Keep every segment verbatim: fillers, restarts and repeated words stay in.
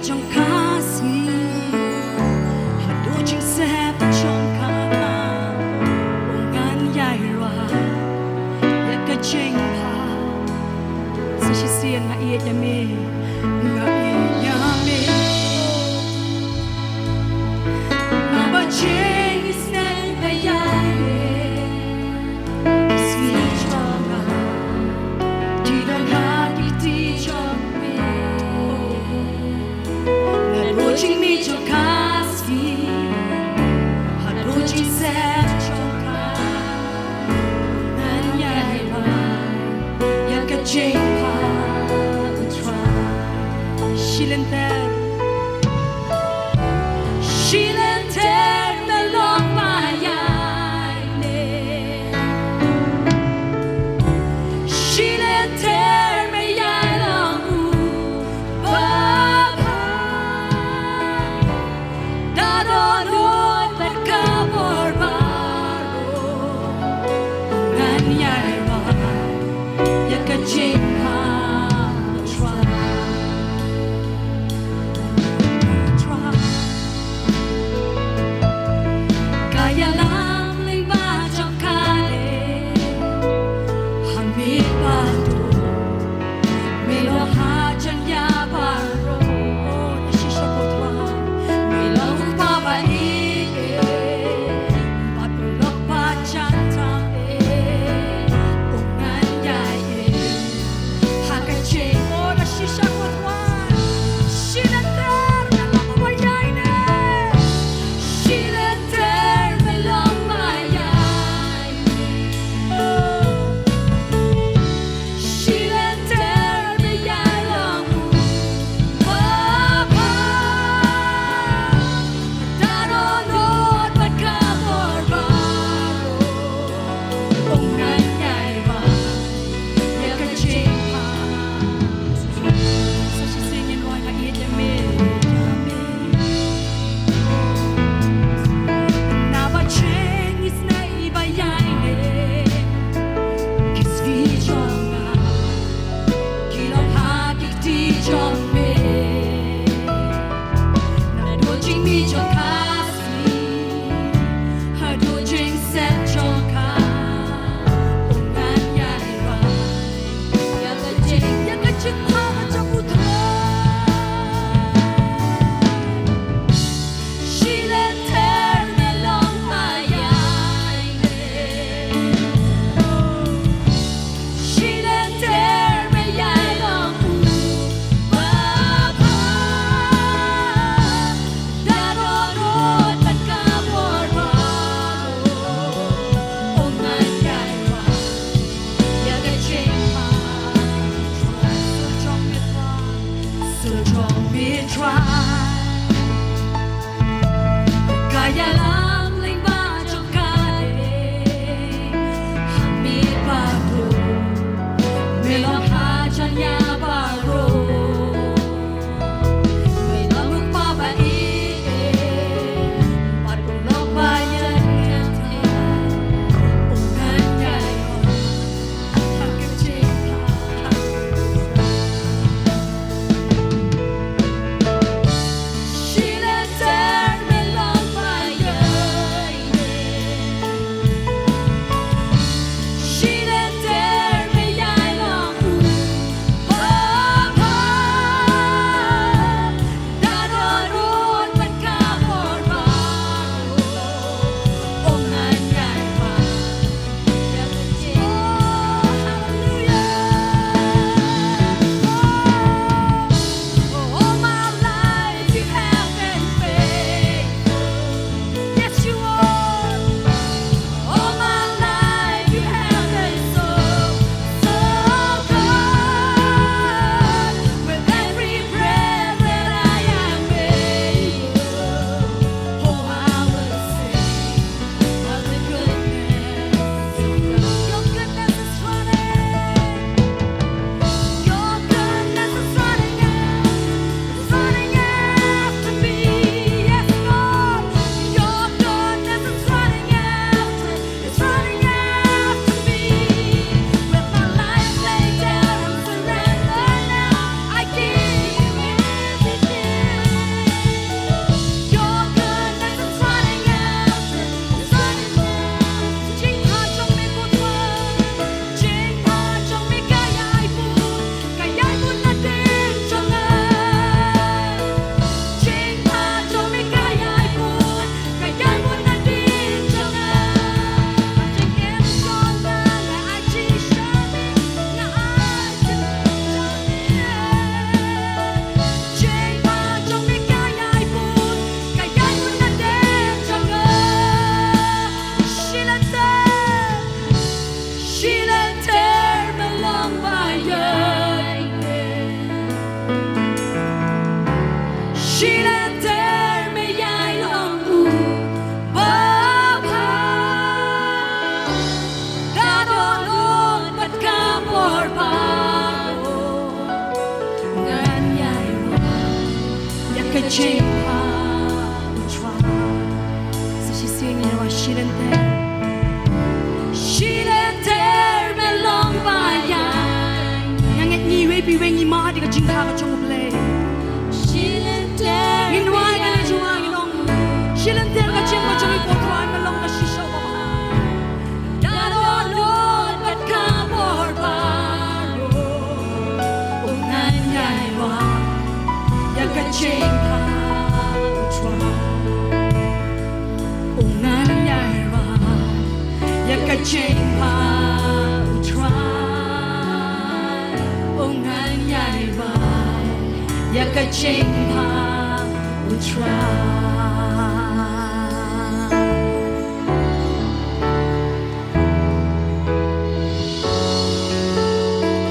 Jong ka sngi haduh jingsep jong ka, u ngan ïai rwai ïa ka jingpang. Sa shisien nga ïeit ïa me, nga ïeit ïa me. Naba jingïaseng ba ïaineh. Ka sngi jong nga, dei don ha ki kti jong me. Naduh jingmih jong ka sngi haduh jingsep jong ka, ngan ïai rwai ïa ka jingpang. Shi lynter, shi lynter me long ba ïaineh. Shi lynter me ïai long u babha. Da dohnud bad ka bor baroh, ngan ïai rwai ïa ka jingpang. Trai, Trai, ka ïalam lyngba jong ka leh ha miet ba duk. Me long hajan ïa baroh, oh, ïa shisha ko Trai. Me long u Kpa ba ïeit, bad me long ba jan tam eh, u ngan ïai ïeit. Jingpha u Trai. Sa shisien ngin ïa wad shi lynter. Shi lynter me long ba ïaineh. Nga ngeit ngi iwei pa iwei ngi mad ïa ka jingpha ka jong U Blei. Shi lynter ngin wad, ngin ïa wad, ngin ong. Shi lynter ka jingpha jong ngi ko Trai, me long ka shisha ba. Da dohnud bad ka bor baroh, u ngan ïai wad ïa ka jingpha u Trai. U ngan ïai wad ïa ka jingpha u Trai. U ngan ïai wad ïa ka jingpha u Trai.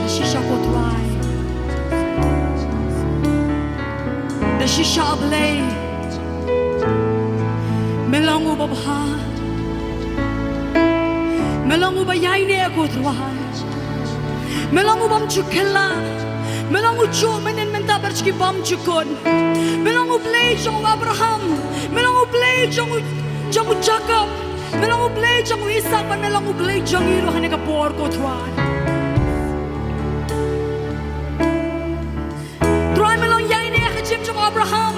Da shisha ko Trai. Da shisha Blei. Me long uba bha. Me long uba ïaineh ko Trai. Me long u bym ju kylla. Me long u juh mynhynnin mynta bad sha ki bymjukut. Me long U Blei jong u Abraham. Me long U Blei jong u, jong u Jakob. Me long U Blei jong u Isak bad me long U Blei jong ngi ruh ha kane ka por ko Trai. Trai me long ïaineh ha ka jingim jong u Abraham,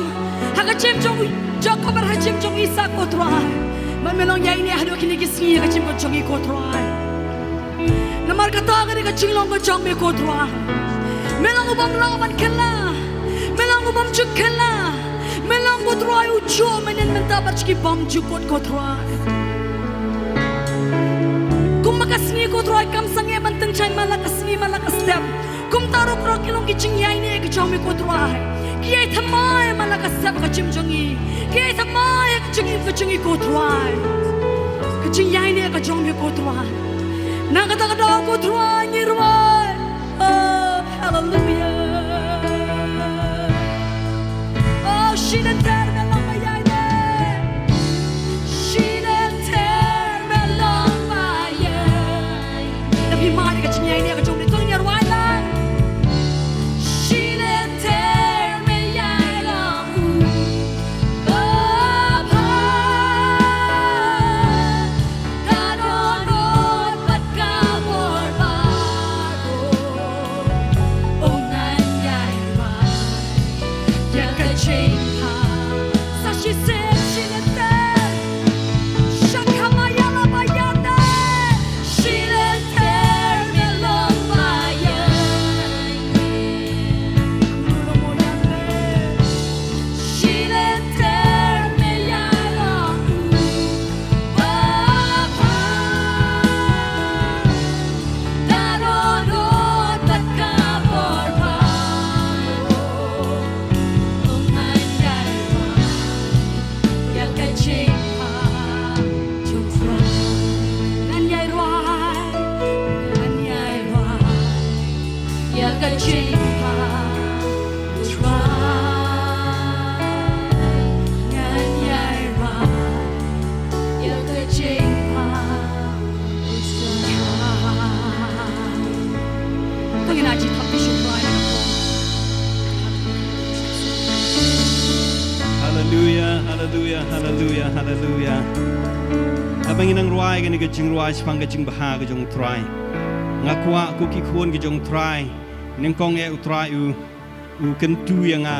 ha ka jingim jong u Jakob bad ha ka jingim jong u Isak ko Trai. Bad me long ïaineh haduh kine ki sngi ha ka jingim ka jong ngi ko Trai. Namar kata ka dei ka jinglong ka jong me ko Trai. Me long u bym lah ban kylla. Me long u bym ju kylla. Me long ko Trai u juh mynhynnin mynta bad sha ki bymjukut ko Trai. Kumba ka sngi ko Trai kam sangeh ban tyngshaiñ man la ka sngi man la ka step. Kumta ruh ko Trai ki long ki jingïaineh ka jong me ko Trai. Ki ïai thymmai man la ka step ka jingim jong ngi. Ki ïai thymmai ka jingim ka jong ngi ko Trai. Ka jingïaineh ka jong me ko Trai. Na kata ka daw ko Trai ngi rwai. Oh, hallelujah. Oh, shi lynter me long ba ïaineh. Shi lynter me long ba ïaineh. Da phi mad ïa ka jingïaineh ka jong me to ngin ïa rwai lang. Shi lynter me ïai long u Baba. Ka dohnud bad ka bor baroh, u ngan ïai wad ïa ka jingpha. Sa shisien shi lynter, sha khmat ïa la ba ïaineh, shi lynter me long ba ïaineh. Shi lynter me ïai long u Baba. Da dohnud bad ka bor baroh, u ngan ïai wad ïa ka jingpha jong u Trai. Ngan ïai rwai, ngan ïai rwai ïa ka jingpha u Trai. Ngan ïai rwai ïa ka jingpha u Trai. To ngin ïa ju thap ïa u Trai. Haleluya, haleluya, haleluya, haleluya. Haba ngi nang rwai kane ka jingrwai shaphang ka jingbha ka jong u Trai, nga kwah ko ki khun ki jong u Trai, nyngkong eh u Trai u, u kyntu ïa nga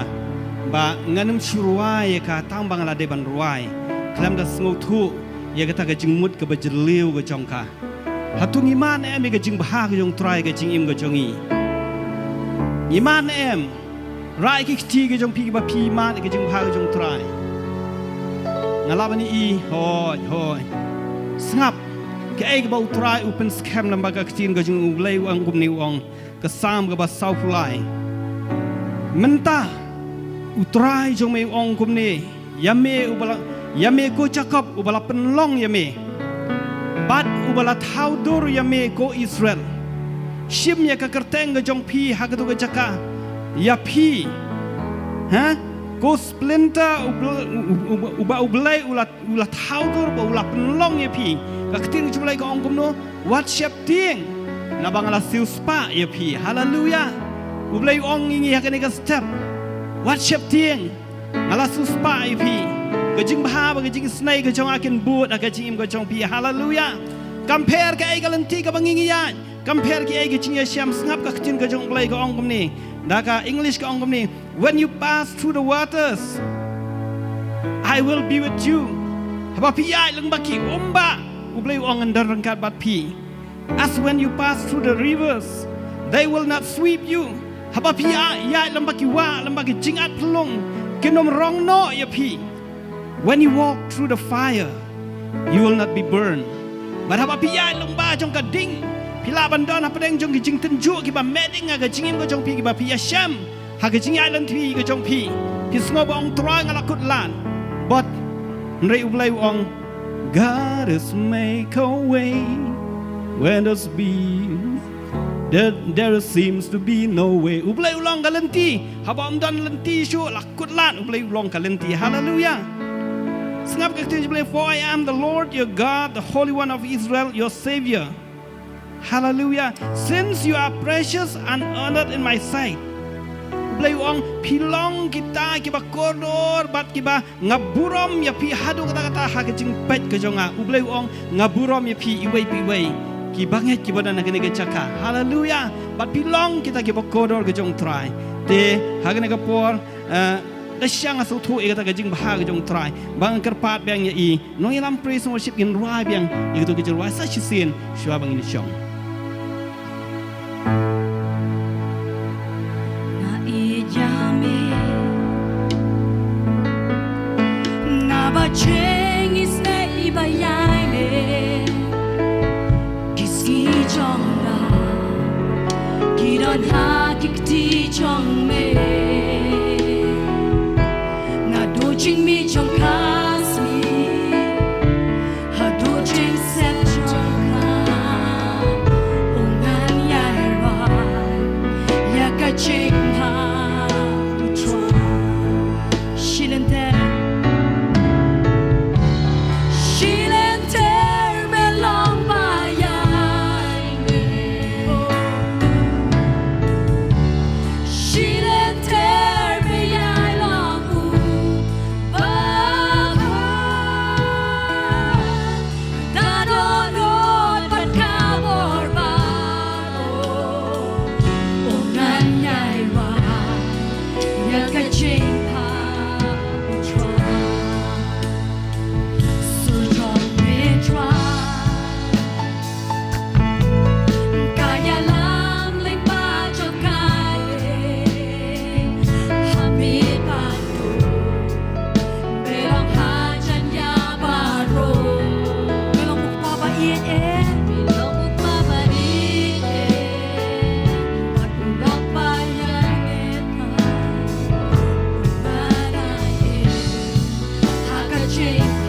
ba ngan ym shu rwai ïa ka tang ba nga la dei ban rwai khlem da sngewthuh ïa kata ka jingmut kaba jylliew ka jong ka. Hato ngi mad ne em ïa ka jingbha ka jong u Trai ka jingim ka jong ngi? Ngi mad ne em? Rah ïa ki kti ka jong phi kiba phi mad ïa ka jingbha ka jong u Trai. Nga lah ban ïohi, hooid, hooid. Sngap, kaei kaba u Trai u pynskhem lyngba ka ktien ka jong u Blei u ong kumne, u ong, ka Salm kaba sawphew lai. Mynta u Trai jong me u ong kumne ïa me, uba la, ïa me ko Jakob, uba la pynlong ïa me bad uba la thaw dur ïa me ko Israel. Shim ïa ka kyrteng ka jong phi ha kato ka jaka ïa phi. Ha? Ko splinter uba, uba, uba u Blei u la, u la thaw dur bad u la pynlong ïa phi. Ka ktien ka jong u Blei ka ong kumno? Wat sheptieng, naba nga la siewspah ïa phi. Haleluya. U Blei u ong ïa ngi ha kane ka step, wat sheptieng. Nga la siewspah ïa phi. Ka jingbha bad ka jingisynei ka jong nga kin bud ha ka jingim ka jong phi. Haleluia. Kam pher kaei ka lynti kaba ngi ïaid, kam pher kaei ka jingïashem. Sngap ka ktien ka jong U Blei ka ong kumne. Da ka English ka ong kumne, "When you pass through the waters, I will be with you." Haba phi ïaid lyngba ki umbah, U Blei u ong ngan don ryngkat bad phi. "As when you pass through the rivers, they will not sweep you." Haba phi ïaid, ïaid lyngba ki wah, lyngba ki jingat pynlong, kin ym rong noh ïa phi. "When you walk through the fire, you will not be burned." Bad haba phi ïaid lyngba jong ka ding, phi lah ban don hapdeng jong ki jingtynjuh kiba meh ding ha ka jingim ka jong phi, kiba phi ïashem ha ka jingïaid lynti ka jong phi. Phi sngew ba ong Trai nga la kut lad. Bad hynrei U Blei u ong, "God is make a way when there's be, there, there seems to be no way." U Blei u long ka lynti. Haba ym don lynti shuh, la kut lad, U Blei u long ka lynti. Haleluia. Sngap ka ktien U Blei, "For I am the Lord your God, the Holy One of Israel, your Savior." Haleluia. "Since you are precious and honored in my sight." U Blei u ong, phi long kita kiba kordor bad kiba nga burom ïa phi haduh katta katta ha ka jingpeit ka jong nga. U Blei u ong, nga burom ïa phi iwei pa iwei kiba ngeit kiba don ha kane ka jaka. Haleluia. Bad phi long kita kiba kordor ka jong Trai. Te ha kane ka por, eh, da sha nga sngewthuh ïa kata ka jingbha ka jong Trai, ba ngan kyrpad biang ïa i nongïalam praise and worship ngin rwai biang ïa kito ki jingrwai sa shisien shuwa ba ngin ïa shong. Na i jami, na ba cheng isne i ba yai ne. Ki sngi jong nga ki don ha ki kti jong me. Naduh jingmih jong ka sngi haduh jingsep jong ka, u ngan ïai rwai ïa ka jingbha u Trai. Shi lynter, shi lynter me long ba ïai. Shi lynter me ïai long u ba. Da dohnud bad ka bor ba, u ngan ïai rwai ïa ka jingbha u Trai. Shu jong me Trai. Ka ïalam lyngba jong ka ïing ha miet baroh. Me long hajan ïa baroh. Me long u kpa ba ïeit eh. Me long u kpa ba ïeit eh. Bad u long ba ïaineh. U ba ïaineh. Ha ka jingpang.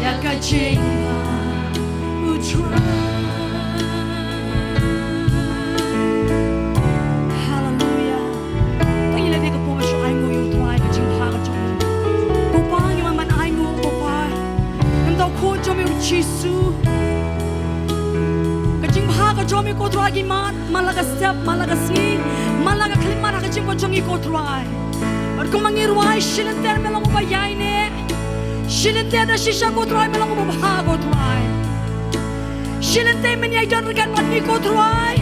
Ïa ka jingbha u Trai. Haleluya. Tang ïa lade ka por ba shu ainguh ïa u Trai ka jingbha ka jong ngi. Ko Pa, ngi wan ban ainguh, ko Pa. Ngan da khuid jong me, u Jisu. Ka jingbha ka jong me, ko Trai, ki mad man la ka step, man la ka sngi, man la ka khyllipmat ha ka jingim ka jong ngi, ko Trai. Bad kumba ngi rwai, shi lynter me long uba ïaineh. Shi lynter da shisha, ko Trai, me long uba bha, ko Trai. Shi lynter men ïai don ryngkat bad ngi, ko Trai.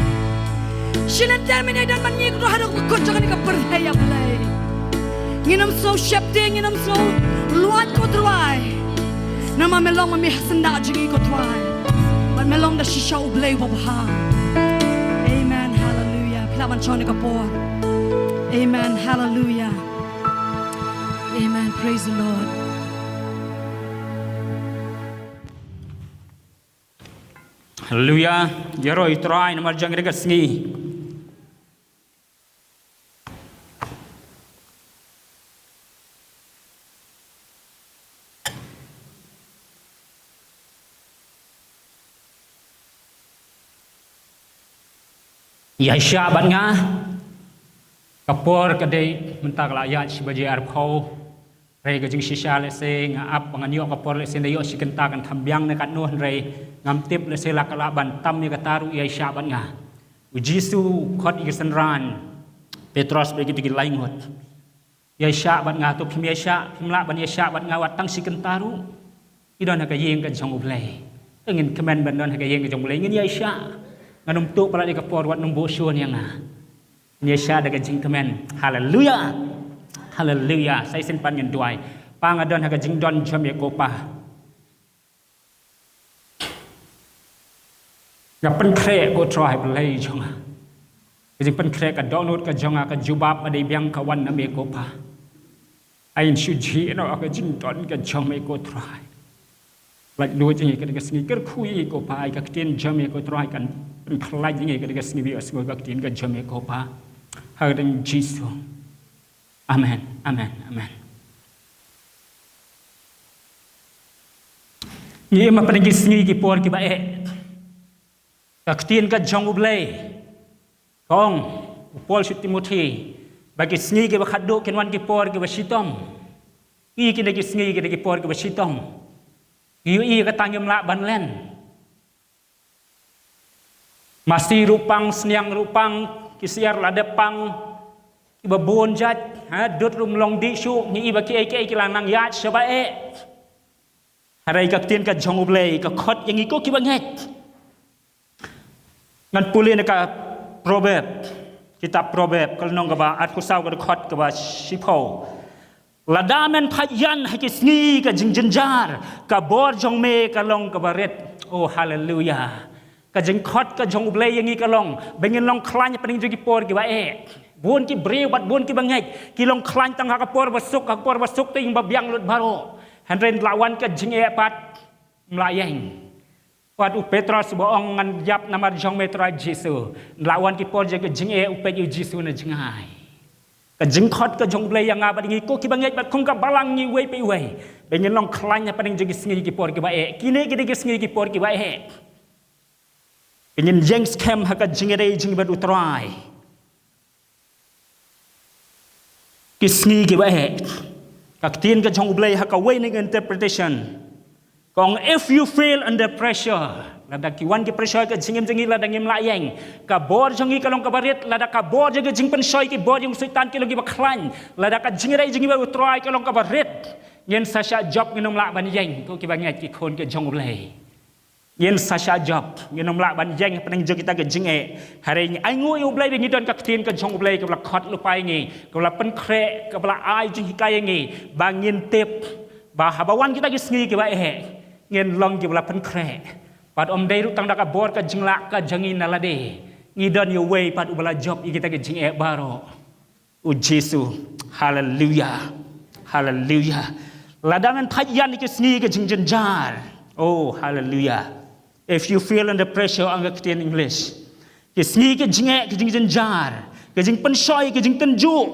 Shi lynter men ïai don bad ngi, ko Trai, haduh ka kut jong kane ka pyrthei, ïa Blei. Ngin ym sngew sheptieng, ngin ym sngew luid, ko Trai. Namar me long ma me ha syndah jong ngi, ko Trai. Bad me long da shisha u Blei uba bha. Amen. Haleluya. Phi lah ban shong ha kane ka por. Amen. Haleluya. Amen. Praise the Lord. Haleluya. Ïaroh ïa u Trai namar jong kane ka sngi. Ïaishah bad nga. Ka por ka dei mynta ka la ïaid shi baje arphew. Hynrei ka jingshisha lehse nga ap ba ngan ïoh ka por lehse nda ïoh shi kynta kan kham biang ne katno, hynrei ngam tip lehse la ka lah ban tam ïa kata ruh. Ïaishah bad nga. U Jisu u khot ïa ki synran Petros bad kito ki lai ngut. Ïaishah bad nga, to phim ïaishah, phim lah ban ïaishah bad nga wat tang shi kynta ruh. Ngi don ha ka ïing ka jong U Blei. Te ngin kmen ban don ha ka ïing ka jong U Blei, ngin ïaishah. Ngan ym tuh palat ïa ka por wat nym buh shun ïa nga. Ngin ïaishah da ka jingkmen. Haleluya. Haleluya. Sa shisien pat ngin duwai. Pa, nga don ha ka jingdon jong me ko Pa. Nga pynkhreh ko Trai Blei jong nga. Ka jingpynkhreh ka dohnud ka jong nga, ka jubab ba dei biang ka wan na me ko Pa. Ai ngin shu jhieh noh ka jingdon ka jong me ko Trai. Laitluid ïa ngi kane ka sngi, kyrkhu ïa ngi ko Pa, ai ka ktien jong me ko Trai kan pynkhlaiñ ïa ngi kane ka sngi, biang sngew ka ktien ka jong me ko Pa. Ha ka kyrteng Jisu. Amen, amen, amen. Ngi im hapdeng ki sngi ki por kiba eh. Ka ktien ka jong U Blei ka ong, u Paul sha u Timothi, ba ki sngi kiba khatduh kin wan ki por kiba shitom. Ngi kine ki sngi kine ki por kiba shitom. Ngi ïohi kata ngim lah ban len. Masi ruh pang, sniang ruh pang, ki syiar la dep pang, kiba bun jait, ha, dud ruh ym long dih shuh, ngi i ba kiei kiei ki la nang ïaid shaba eh. Hynrei ka ktien ka jong U Blei ka khot ïa ngi ko kiba ngeit. Ngan pule na ka Proverb, kitab Proverb, ka lynnong kaba arphew saw, ka dkhot kaba shiphew. Lada men phah ïan ha ki sngi ka jingjynjar, ka bor jong me ka long kaba rit. Oh, haleluya. Ka jingkhot ka jong U Blei ïa ngi ka long ba ngin long khlaiñ hapdeng jong ki por kiba eh. Bun ki briew bad bun kiba ngeit ki long khlaiñ tang ha ka por ba suk, ha ka por ba suk te ïing ba biang lut baroh. Hynrei ynda la wan ka jingeh pat, ym lah ïeng. Wat u Petros uba ong, ngan ïap namar jong me Trai Jisu. Ynda la wan ki por jong ka jingeh, u peit ïa u Jisu na jngai. Ka jingkhot ka jong U Blei ïa nga bad ngi ko kiba ngeit bad kum ka balang ngi uwei pa uwei, ba ngin long khlaiñ hapdeng jong ki sngi ki por kiba eh. Kine ki dei ki sngi ki por kiba eh. Ba ngin ïeng skhem ha ka jingïadei jong ngi bad U Trai. Ki sngi kiba eh. Ka ktien ka jong U Blei ha kawei na ka interpretation ka ong, if you fail under pressure, lada ki wan ki pressure ka jingim jong ngi, lada ngim lah ïeng, ka bor jong ngi ka long kaba rit, lada ka bor jong ka jingpynshoi, ki bor jong u Soitan ki long kiba khlaiñ, lada ka jingïadei jong ngi bad U Trai ka long kaba rit, ngin sa shah jop, ngin ym lah ban ïeng, ko kiba ngeit ki khun ka jong U Blei. Ngin sa shah jop, ngin ym lah ban ïeng hapdeng jong kita ki jingeh. Hynrei ngi ainguh ïa U Blei ba ngi don ka ktien ka jong U Blei kaba la khot lypa ïa ngi, kaba la pynkhreh, kaba la ai jinghikai ïa ngi, ba ngin tip ba haba wan kita ki sngi kiba eh, ngin long kiba la pynkhreh. Bad ym dei ruh tang da ka bor ka jinglah ka jong ngi na lade, ngi don ïa uwei pat uba la jop ïa kita ki jingeh baroh. U Jisu. Haleluya. Haleluya. Lada ngan phah ïan ha ki sngi ka jingjynjar. Oh, haleluya. If you fail under pressure, ong ka ktien English. Ki sngi ka jingeh, ka jingjynjar, ka jingpynshoi, ka jingtynjuh.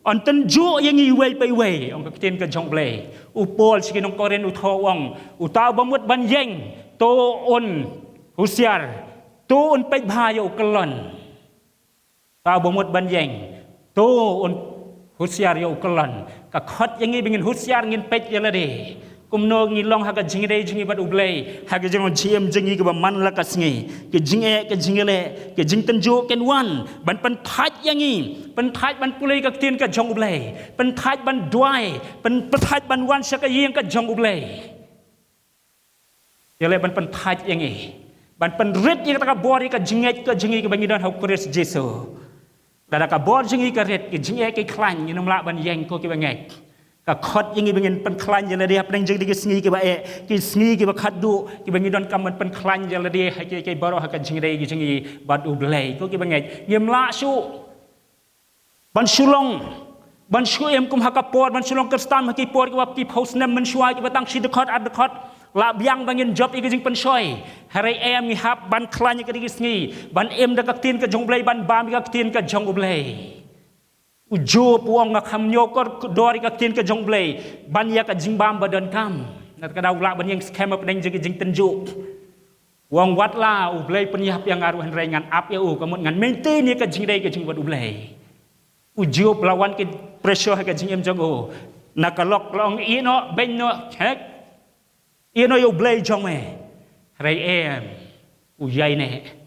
Un tynjuh ïa ngi iwei pa iwei, ong ka ktien ka jong U Blei. U Paul sha ki nong Korinth u thoh u ong, uta uba mut ban ïeng, to un husiar, to un peit bha ïa u kyllon. Uta uba mut ban ïeng, to un husiar ïa u kyllon. Ka khot ïa ngi ba ngin husiar, ngin peit ïa lade. Kumno ngi long ha ka jingïadei jong ngi bad U Blei, ha ka jingong jingim jong ngi kaba man la ka sngi. Ka jingeh, ka jingïaleh, ka jingtynjuh kin wan ban pynthait ïa ngi, pynthait ban pule ka ktien ka jong U Blei, pynthait ban duwai, pyn-, pynthait ban wan sha ka ïing ka jong U Blei. Ïaleh ban pynthait ïa ngi, ban pynrit ïa kata ka bor ïa ka jingngeit ka jong ngi kaba ngi don ha U Khrist Jisu. Lada ka bor jong ngi ka rit, ki jingeh ki khlaiñ, ngin ym lah ban ïeng ko kiba ngeit. Ka khot ïa ngi ba ngin pynkhlaiñ ïa lade hapdeng jong kine ki sngi kiba eh, ki sngi kiba khatduh, kiba ngi donkam ban pynkhlaiñ ïa lade ha ki, ki baroh ha ka jingïadei ki jong ngi bad U Blei. Ko kiba ngeit, ngim lah shuh ban shu long, ban shu im kum ha ka por, ban shu long Khristan ha ki por kiba ki phew snem mynshuwa, kiba tang shi dkhot ar dkhot. Lah biang ba ngin jop ïa ka jingpynshoi. Hynrei em, ngi hap ban khlaiñ ïa kine ki sngi, ban im da ka ktien ka jong U Blei, ban bam ïa ka ktien ka jong U Blei. U Job u ong, nga kham ñiewkordor ïa ka ktien ka jong U Blei ban ïa ka jingbam ba donkam. Na kata ka daw u lah ban ïeng skhem hapdeng jong ki jingtynjuh. U ong, wat la U Blei pynïap ïa nga ruh hynrei ngan ap ïa u, ka mut ngan maintain ïa ka jingïadei ka jong u bad U Blei. U Job, la wan ki pressure ha ka jingim jong u. Na ka lok la ong, ïeh noh, beiñ noh, hek. Ïeh noh ïa U Blei jong me. Hynrei em, u ïaineh.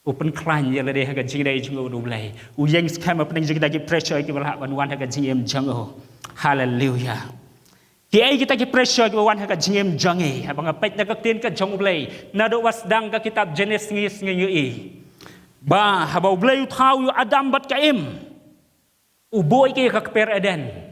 U pynkhlaiñ ïa lade ha ka jingïadei jong u bad U Blei. U ïeng skhem hapdeng jong kita ki pressure kiba lah ban wan ha ka jingim jong u. Haleluya. Kiei kita ki pressure kiba wan ha ka jingim jong ngi? Haba nga peit na ka ktien ka jong U Blei, naduh ba sdang ka kitab Jenesis, ngi, ngi ïohi ba haba U Blei u thaw ïa u Adam bad ka Im, u buh ïa ki ha ka kper Eden.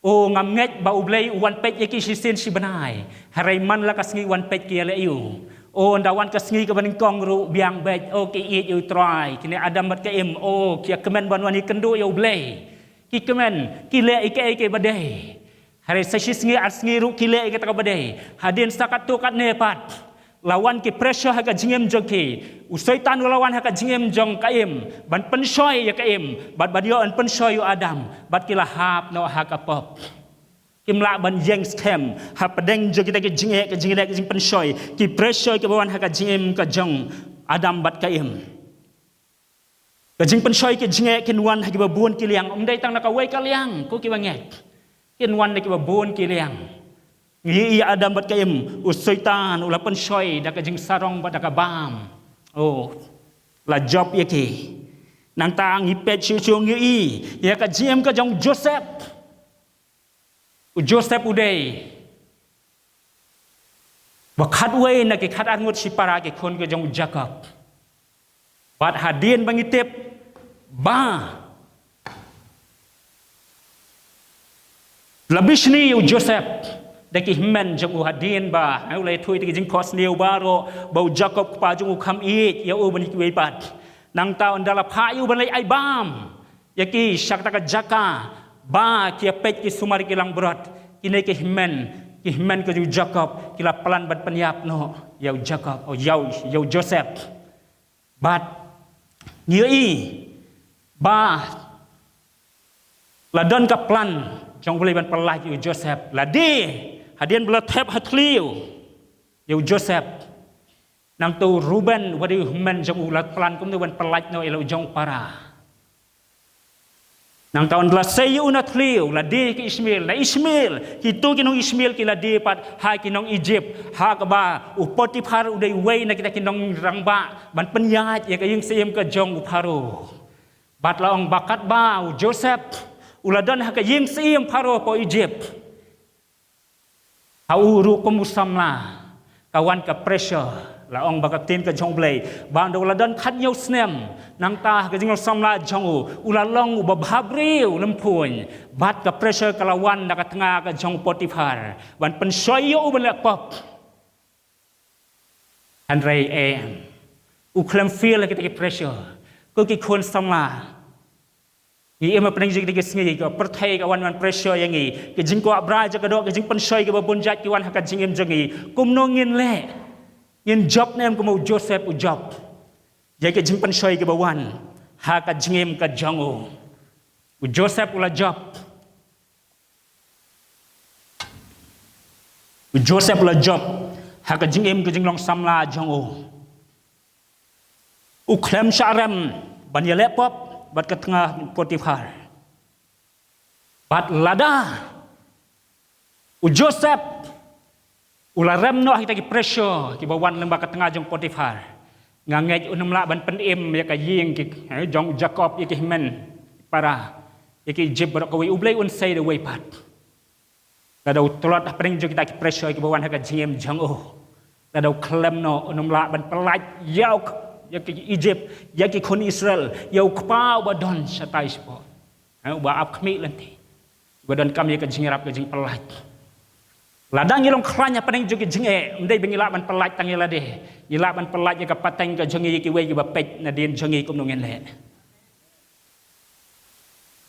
O, ngam ngeit ba U Blei u wan peit ïa ki shisien shi bnai. Hynrei man la ka sngi u wan peit ki ïaleh ïa u. O, ynda wan ka sngi kaba nyngkong ruh biang beit, o, ki ïeit ïa U Trai, kine Adam bad ka Im, o, ki ïa kmen ban wan ïakynduh ïa U Blei. Ki kmen, ki leh ïa kaei kaei ba dei. Hynrei sa shi sngi ar sngi ruh ki leh ïa kata kaba dei. Hadien sa katto katne pat, la wan ki pressure ha ka jingim jong ki. U Soitan u la wan ha ka jingim jong ka Im ban pynshoi ïa ka Im, bad, bad ïoh yn pynshoi ïa u Adam, bad ki la hap noh ha ka pop. Kim lah ban ïeng skhem hapdeng jong kita ki jingeh, ka jingeh, ka jingpynshoi, ki pressure kiba wan ha ka jingim ka jong Adam bad ka Im. Ka jingpynshoi, ka jingeh kin wan ha kiba bun ki liang, ym dei tang na kawei ka liang, ko kiba ngeit. Kin wan na kiba bun ki liang. Ngi ïohi ïa Adam bad ka Im, u Soitan u la pynshoi da ka jingsarong bad da ka bam. O, la jop ïa ki. Nangta ngi peit shuh shuh ngi ïohi ïa ka jingim ka jong u Joseph. U Joseph u dei ba khatwei na ki khatar ngut shipara ki khun ka jong u Jakob. Bad hadien ba ngi tip ba la bishni ïa u Joseph da ki hynmen jong u, hadien ba, eh, u la ïathuh ïa ki jingkhohsniew baroh, ba u Jakob kpa jong u kham ïeit ïa u ban ïa kiwei pat. Nangta ynda la phah ïa u ban leit ai bam ïa ki sha kata ka jaka ba ki ïa peit ki sumar ki langbrot, kine ki hynmen, ki hynmen ka jong u Jakob ki la plan ban pynïap noh ïa u Jakob, o, ïa u, ïa u Joseph. Bad ngi ïohi ba la don ka plan jong U Blei ban pyllait ïa u Joseph. Lade hadien ba la thep ha thliew ïa u Joseph, nangta u Reuben uba dei u hynmen jong u la plan kumno ban pyllait noh ïa la u jong para. Nangta ynda la sei ïa u na thliew, la die ki Ishmael, na Ishmael, kito ki nong Ishmael ki la die pat ha ki nong Egypt, ha kaba u Potiphar u dei uwei na kita ki nongrangbah ban pynïaid ïa ka ïing syiem ka jong u Pharaoh. Bad la ong ba katba u Joseph u la don ha ka ïing syiem Pharaoh hapoh Egypt, ha u ruh kum u samla ka wan ka pressure. La ong ba ka ktien ka jong U Blei ba ynda u la don khathynñiew snem, nangta ha ka jinglong samla jong u, u la long uba bha briew lymphun. Bad ka pressure ka la wan na ka tnga ka jong u Potiphar ban pynshoi ïa u ban leh pop. Hynrei em, u khlem feel ïa kita ki pressure. Ko ki khun samla, ngi im hapdeng jong kine ki sngi, ka pyrthei ka wan ban pressure ïa ngi. Ka jingkwah brai jong ka doh, ka jingpynshoi kaba bun jait ki wan ha ka jingim jong ngi. Kumno ngin leh? Ngin jop ne em kumba u Joseph u jop ïa ka jingpynshoi kaba wan ha ka jingim ka jong u? U Joseph u la jop. U Joseph u la jop ha ka jingim ka jinglong samla jong u. U khlem shah rem ban ïaleh pop bad ka tnga Potiphar. Bad lada u Joseph u la rem noh ha kita ki pressure kiba wan lyngba ka tnga jong Potiphar, nga ngeit un ym lah ban pynim ïa ka ïing ki, eh, jong Jakob, ïa ki hynmen para, ïa ki Egypt baroh kawei. U Blei un sei da uwei pat. Lada u tlot hapdeng jong kita ki pressure kiba wan ha ka jingim jong u, lada u khlem noh, un ym lah ban pyllait ïa u, ïa ki Egypt, ïa ki khun Israel, ïa u kpa uba don shatai shapoh, eh, uba ap khmih lynti, uba donkam ïa ka jingïarap, ka jingpyllait. Lada ngi long khlaiñ hapdeng jong ki jingeh, ym dei ba ngi lah ban pyllait tang ïa lade. Ngi lah ban pyllait ïa ka pateng ka jong ngi ïa kiwei kiba peit nadien jong ngi kumno ngin leh.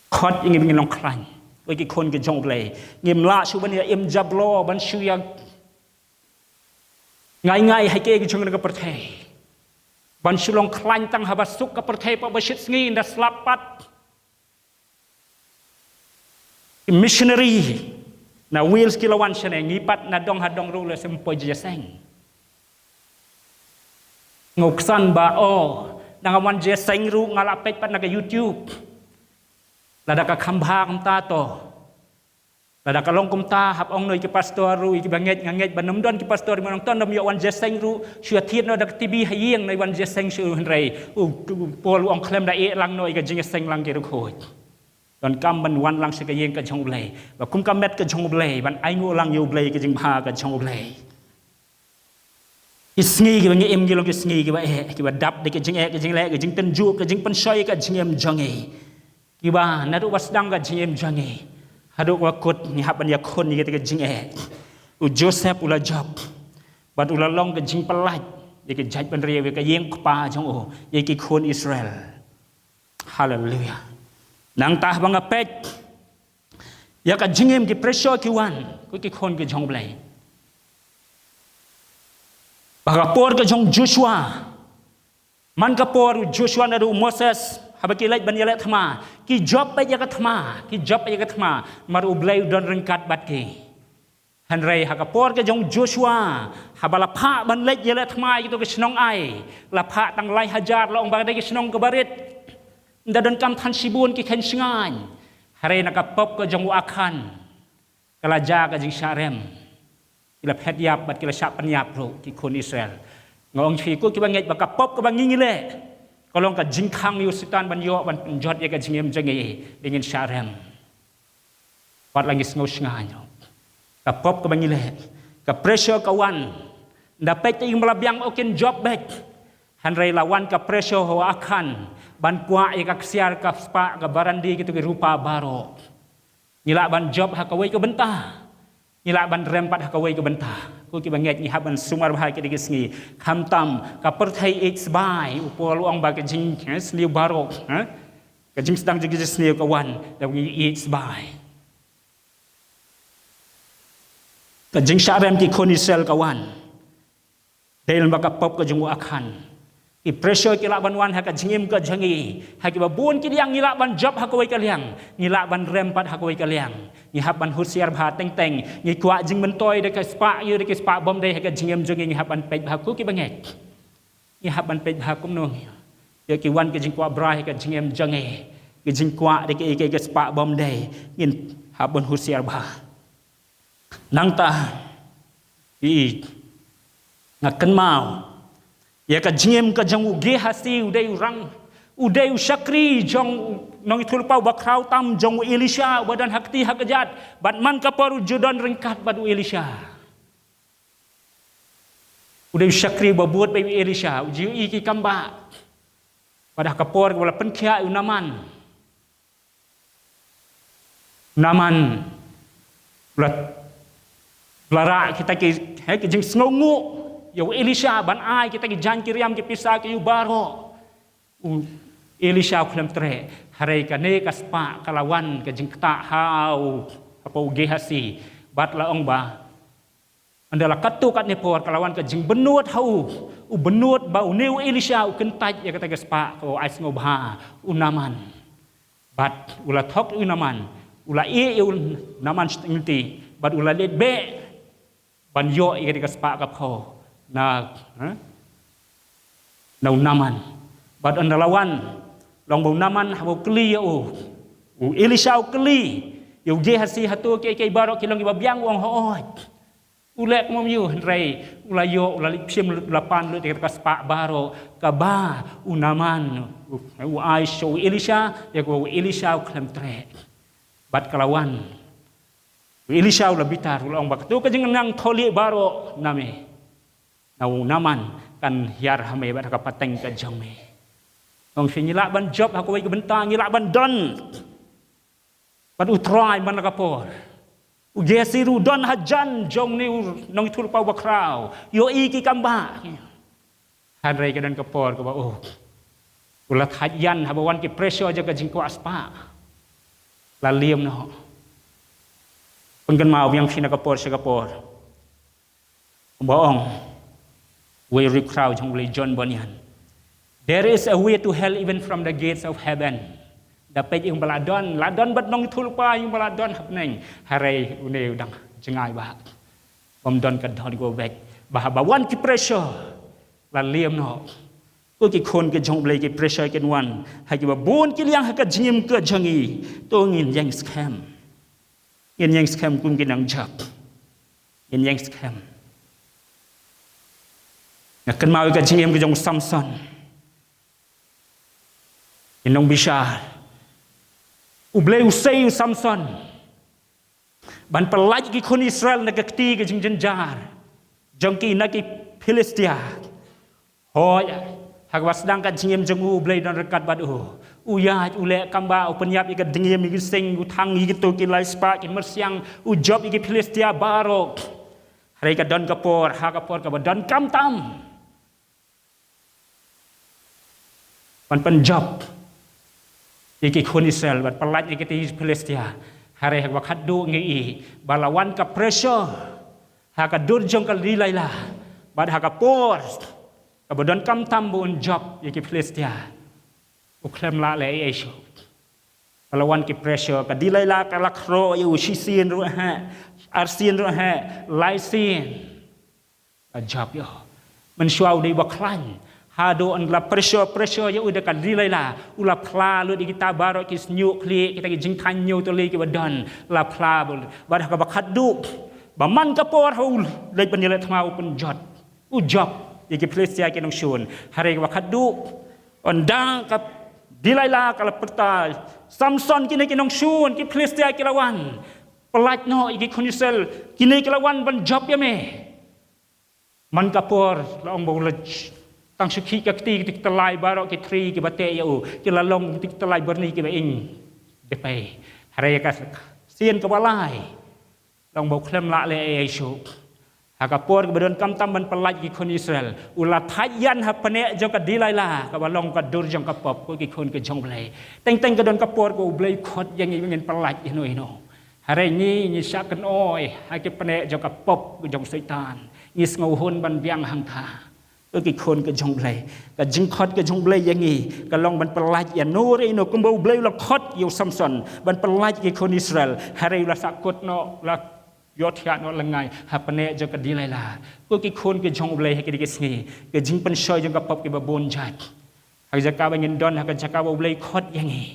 Khot ïa ngi ba ngin long khlaiñ, wei ki khun ki jong U Blei. Ngim lah shuh ban ïa im jablo, ban shu ïa ngai ngai ha kiei kiei ki jong ka pyrthei, ban shu long khlaiñ tang haba suk ka pyrthei, pat ba shit sngi ynda slap pat. Ki missionary na Wales ki la wan shane, ngi pat na dong ha dong ruh la shem poi jingïaseng. Nga u ksan ba, oh, nang wan jingïaseng ruh nga la peit pat na ka YouTube. Lada ka kham bha kumta to. Lada ka long kumta, hap ong noh ïa ki pastor ruh, ïa kiba ngeit, nga ngeit ba ym don ki pastor, ym don, ym don, ym ïoh wan jingïaseng ruh, shu ïa thied noh da ka T V ha ïing, nai wan jingïaseng shu, hynrei u, u Paul u ong khlem da ïeh lang noh ïa ka jingïaseng lang ki ruh khuid. Donkam ban wan lang sha ka ïing ka jong U Blei, ba kum ka met ka jong U Blei, ban ainguh lang ïa U Blei, ka jingbha ka jong U Blei. Ki sngi kiba ngi im, ki long ki sngi kiba eh, kiba dap da ka jingeh, ka jingleh, ka jingtynjuh, ka jingpynshoi ka jingim jong ngi. Kiba naduh ba sdang ka jingim jong ngi haduh ba kut, ngi hap ban ïakhun ïa ka jingeh. U Joseph u la jop bad u la long ka jingpyllait ïa ka jaitbynriew, ïa ka ïing kpa jong u, ïa ki khun Israel. Haleluia. Nangta haba nga peit ïa ka jingim, ki pressure ki wan, ko ki khun ki jong U Blei. Ba ka por ka jong u Joshua, man ka por u Joshua naduh u Moses, haba ki leit ban ïaleh thma, ki jop beit ïa ka thma, ki jop beit ïa ka thma, namar U Blei u don ryngkat bad ki. Hynrei ha ka por ka jong u Joshua, haba la phah ban leit ïaleh thma ïa kito ki shnong ai, la phah tang lai hajar, la ong ba ka dei ka shnong kaba rit, ynda donkam than shibun ki kheiñ shngaiñ. Hynrei na ka pop ka jong u Akhan, ka la jia ka jingshah rem. Ki la phet ïap bad ki la shah pynïap ruh ki khun Israel. Nga ong sha phi, ko kiba ngeit, ba ka pop kaba ngi ngi leh ka long ka jingkhang ïa u Soitan ban ïoh ban pynjot ïa ka jingim jong ngi, ba ngin shah rem. Wat la ngi sngew shngaiñ ruh, ka pop kaba ngi leh, ka pressure ka wan. Ynda peit te ïing ba la biang, oh, kin jop beit. Hynrei la wan ka pressure ha u Akhan ban kwah ïa ka ksiar, ka spah, ka barandi, kito ki rupa baroh. Ngi lah ban jop ha kawei ka bynta, ngi lah ban rem pat ha kawei ka bynta. Ko kiba ngeit, ngi hap ban sumar bha ha kine ki sngi. Khamtam ka pyrthei ïeit sbai, u Paul u ong ba ka jing, eh, sniew baroh, eh, ka jingsdang jong ka jingsniew ka wan da ba ngi ïeit sbai. Ka jingshah rem ki khun Israel ka wan dei lyngba ka pop ka jong u Akhan. Ki pressure ki lah ban wan ha ka jingim ka jong ngi. Ha kiba bun ki liang ngi lah ban jop ha kawei ka liang, ngi lah ban rem pat ha kawei ka liang. Ngi hap ban husiar bha teng teng. Ngi kwah jingmyntoi da ka spah ïa, da ka spah bym dei ha ka jingim jong ngi. Ngi hap ban peit bha, ko kiba ngeit. Ngi hap ban peit bha kumno ngi ïoh ki wan ki jingkwah brai ha ka jingim jong ngi. Ki jingkwah da ki, ki, ki spah bym dei. Ngin hap ban husiar bha. Nangta, i, nga kynmaw ïa ka jingim ka jong u Gehazi, u dei u rang, u dei u shakri jong u nongïathuhlypa uba khraw tam jong u Elisha, uba don ha kti ha kjat. Bad man ka por u ju don ryngkat bad u Elisha. U dei u shakri uba bud bad u Elisha, u ju ïohi ki kam bah. Bad ha ka por kaba la pynkhiah ïa u Naaman, Naaman u la, u la rah kita ki, eh, ki jingsngewnguh ïa u Elisha ban ai kita ki jaiñ ki riam, ki pisa, ki ïew baroh. U Elisha u khlem treh. Hynrei kane ka spah ka la wan ka jingktah ha u, hapoh u Gehazi. Bad la ong ba ynda la katto katne por ka la wan ka jingbynnud ha u. U bynnud ba une u Elisha u kyntait ïa kata ka spah kaba u ai sngewbha u Naaman. Bad u la thok ïa u Naman, u la ïeh ïa u Naman shiteng lynti, bad u la leit beh ban ïoh ïa kata ka spah ka phew na, eh, na u Naman. Bad ynda la wan, long ba u Naman haba u kylli ïa u, u Elisha u kylli ïa u Gehazi, hato kiei kiei baroh ki long kiba biang, u ong hooid. U leh kumno ym ïoh, hynrei u la ïoh, u la leit shim lut, u la pan lut ïa kata ka spah baroh kaba u Naman u, u ai sha u Elisha, ïa kaba u Elisha u khlem treh. Bad ka la wan, u Elisha u la bitar, u la ong ba kato ka jingnang thylliej baroh na me, na u Naman, kan hiar ha me bad ha ka pateng ka jong me. Ong phi, ngi lah ban jop ha kawei ka bynta, ngi lah ban don bad U Trai man la ka por. U Gehazi ruh u don hajan jong une u nongïathuhlypa uba khraw, ïohi ki kam bah. Hynrei ka don ka por kaba u, u la thait ïan haba wan ki pressure jong ka jingkwah spah. La liam noh. Pynkynmaw biang phi na ka por sha ka por. Kumba ong uwei u riewkhraw jong U Blei, John Bunyan, "There is a way to hell even from the gates of heaven." Da peit ïa u ba la don, la don bad nongïathuhlypa, ïa u ba la don ha bneng, hynrei une u dang jngai bha. Bym don ka dohnud kaba beit, ba haba wan ki pressure, la liam noh. Ko ki khun ki jong U Blei, ki pressure kin wan ha kiba bun ki liang ha ka jingim ka jong ngi. To ngin ïeng skhem. Ngin ïeng skhem kum ki nongjop. Ngin ïeng skhem. Nga kynmaw ïa ka jingim ka jong u Samson. Ïa nongbishar, U Blei u sei ïa u Samson ban pyllait ïa ki khun Israel na ka kti ka jingjynjar jong ki na ki Philistia. Hooid, ha kaba sdang ka jingim jong u, U Blei don ryngkat bad u. U ïaid, u leh kam bah, u pynïap ïa ka dngiem, ïa ki sing, u thang ïa kito ki lai spah ki myrsiang, u jop ïa ki Philistia baroh. Hynrei ka don ka por, ha ka por kaba donkam tam ban pynjop ïa ki khun Israel, ban pyllait ïa ki Philistia. Hynrei ha kaba khatduh ngi i ba la wan ka pressure ha ka dur jong ka Delilah, bad ha ka por kaba donkam tam ba un jop ïa ki Philistia, u khlem lah leh ei ei shuh. Ka la wan ki pressure, ka Delilah ka la khroh ïa u shisien ruh heh, arsien ruh heh, laisien. Ka jop ïa u. Mynshuwa u dei ba khlaiñ. Haduh ynda la pressure, pressure ïa u da ka Delilah, u la phla lut ïa kita baroh ki shñiuh khlieh, kita ki jingthaiñ ñiewtylli kiba don, la phla bad, bad ha kaba khatduh ba man ka por ha u leit ban ïaleh thma, u pynjot, u jop ïa ki Philistia ki nongshun. Hynrei kaba khatduh, ynda ka Delilah ka la pyrta, "Samson, kine ki nongshun, ki Philistia ki la wan. Pyllait noh ïa ki khun Israel, kine ki la wan ban jop ïa me." Man ka por la ong ba u la tang shu khih ka kti, ki tyllai baroh ki thri kiba teh ïa u ki la long ki tyllai byrni kiba ing dpei. Hynrei ka sien kaba lai la ong ba u khlem lah leh ei ei shuh. Ha ka por kaba donkam tam ban pyllait ïa ki khun Israel, u la thait ïan ha pneh jong ka Delilah, kaba long ka dur jong ka pop, ko ki khun ki jong U Blei. Teng teng ka don ka por kaba U Blei khot ïa ngi ba ngin pyllait ïano ïano. Hynrei ngi, ngi shah kynoi ha ki pneh jong ka pop jong u Soitan. Ngi sngewhun ban biang hangta. Ko ki khun ki jong U Blei, ka jingkhot ka jong U Blei ïa ngi ka long ban pyllait ïano re ïano, kumba U Blei u la khot ïa u Samson ban pyllait ïa ki khun Israel. Hynrei u la sahkut noh, u la ïohthiah noh lyngngai ha pneh jong ka Delilah. Ko ki khun ki jong U Blei, ha kine ki sngi, ka jingpynshoi jong ka pop kiba bun jait. Ha ka jaka ba ngin don, ha ka jaka ba U Blei khot ïa ngi,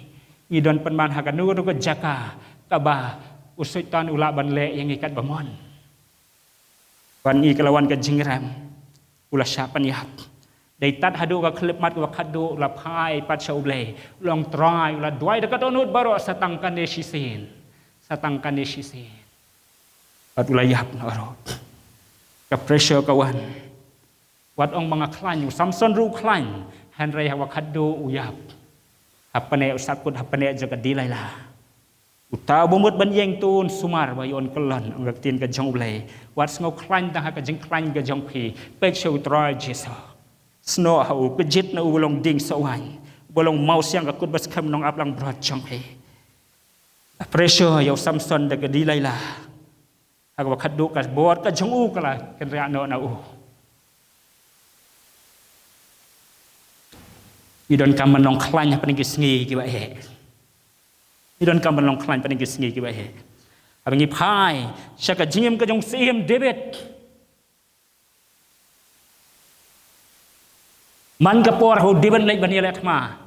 ngi don pynban ha kano kano ka jaka kaba u Soitan u lah ban leh ïa ngi katba mon. Wan ngi, ka la wan ka jingrem, u la shah pynïap. Dei tad haduh ka khyllipmat kaba khatduh, u la phai pat sha U Blei, u la ong, Trai, u la duwai da ka dohnud baroh, sa tang kane shisien, sa tang kane shisien. Bad u la ïap noh ruh. Ka pressure ka wan. Wat ong ba nga khlaiñ, u Samson ruh u khlaiñ, hynrei ha kaba khatduh u ïap ha pneh, u sahkut ha pneh jong ka Delilah. Uta uba mut ban ïeng, to un sumar, ba ïoh un kyllon, ong ka ktien ka jong U Blei. Wat sngew khlaiñ tang ha ka jingkhlaiñ ka jong phi, peit sha U Trai Jisu. Snoh ha u, kjit na u, uba long dieng sohwaiñ, uba long mawsiang, ka kut ba skhem, nongap langbrot jong phi. La pressure ïa u Samson da ka Delilah. Ha kaba khatduh ka bor ka jong u ka la kynriah noh na u. Ngi donkam ban long khlaiñ hapdeng ki sngi kiba eh. Ngi donkam ban long khlaiñ pat ha kine ki sngi kiba heh. Haba ngi phai sha ka jingim ka jong u Syiem David. Man ka por ha u David leit ban ïaleh thma,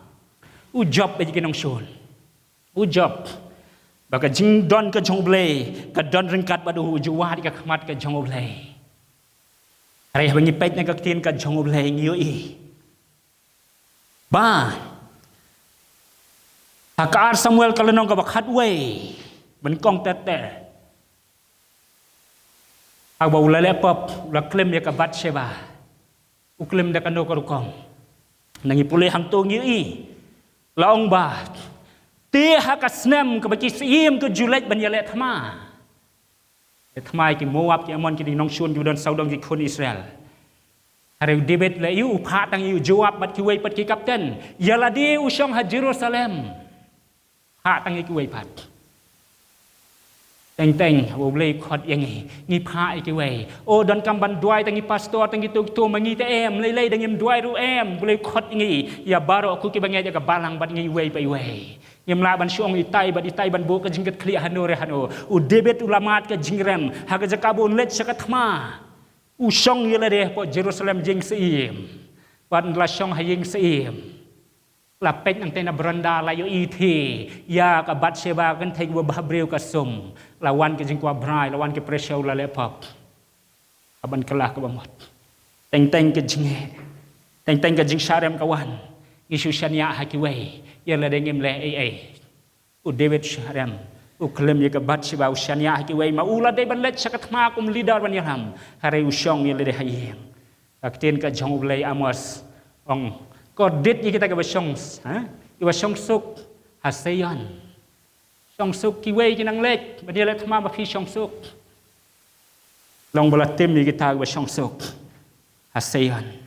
u jop bad ki nongshun. U jop ba ka jingdon ka jong U Blei ka don ryngkat bad u, u ju wad ïa ka khmat ka jong U Blei. Hynrei haba ngi peit na ka ktien ka jong U Blei ngi ïohi ba ha ka ar Samuel ka lynnong kaba khatwei, nyngkong ter ter, haba u la leh pop, u la klim ïa ka Bathsheba, u klim da kano ka rukom. Ngi pule hangto ngi ïohi, la ong ba te ha ka snem kaba ki Syiem ki ju leit ban ïaleh thma, ïaleh thma ïa ki Moab, ki Ammon, ki nongshun kiba don sawdong ki khun Israel. Hynrei u David la ïoh, u phah tang ïa u Joab bad kiwei pat ki kapten, ïa lade u shong ha Jerusalem. Phah tang ïa kiwei pat. Teng teng haba U Blei u khot ïa ngi, ngi phah ïa kiwei. O, donkam ban duwai tang ïa ki pastor, tang ïa kito kito ma ngi te em, lei lei da ngim duwai ruh em. U Blei u khot ïa ngi, ïa baroh ko kiba ngeit ïa ka balang bad ngi iwei pa iwei. Ngim lah ban shu ong itai bad itai ban buh ka jingkitkhlieh hano re hano. U David u la mad ka jingrem ha ka jaka ba un leit sha ka thma. U shong ïa lade hapoh Jerusalem, ïing syiem. Bad la shong ha ïing syiem, la peit nangta na branda, la ïohi te ïa ka Bathsheba, ka kynthei kaba bhabriew ka sum. La wan ka jingkwah brai, la wan ka pressure, la leh pop. Haba kylla kaba mut, teng teng ka jingeh, teng teng ka jingshah rem ka wan. Ngi shu shaniah ha kiwei, ïa lade ngim leh ei ei. U David u shah rem, u klim ïa ka Bathsheba, u shaniah ha kiwei, ma u la dei ban leit sha ka thma kum leader ban ïalam. Hynrei u shong ïa lade ha ïing. Ka ktien ka jong U Blei, Amos ong, kordit ïa kita kiba shong, ha? Kiba shong suk ha Sion. Shong suk kiwei ki nang leit ban ïaleh thma, ma phi shong suk. Long ba la tim ïa kita kiba shong suk ha Sion.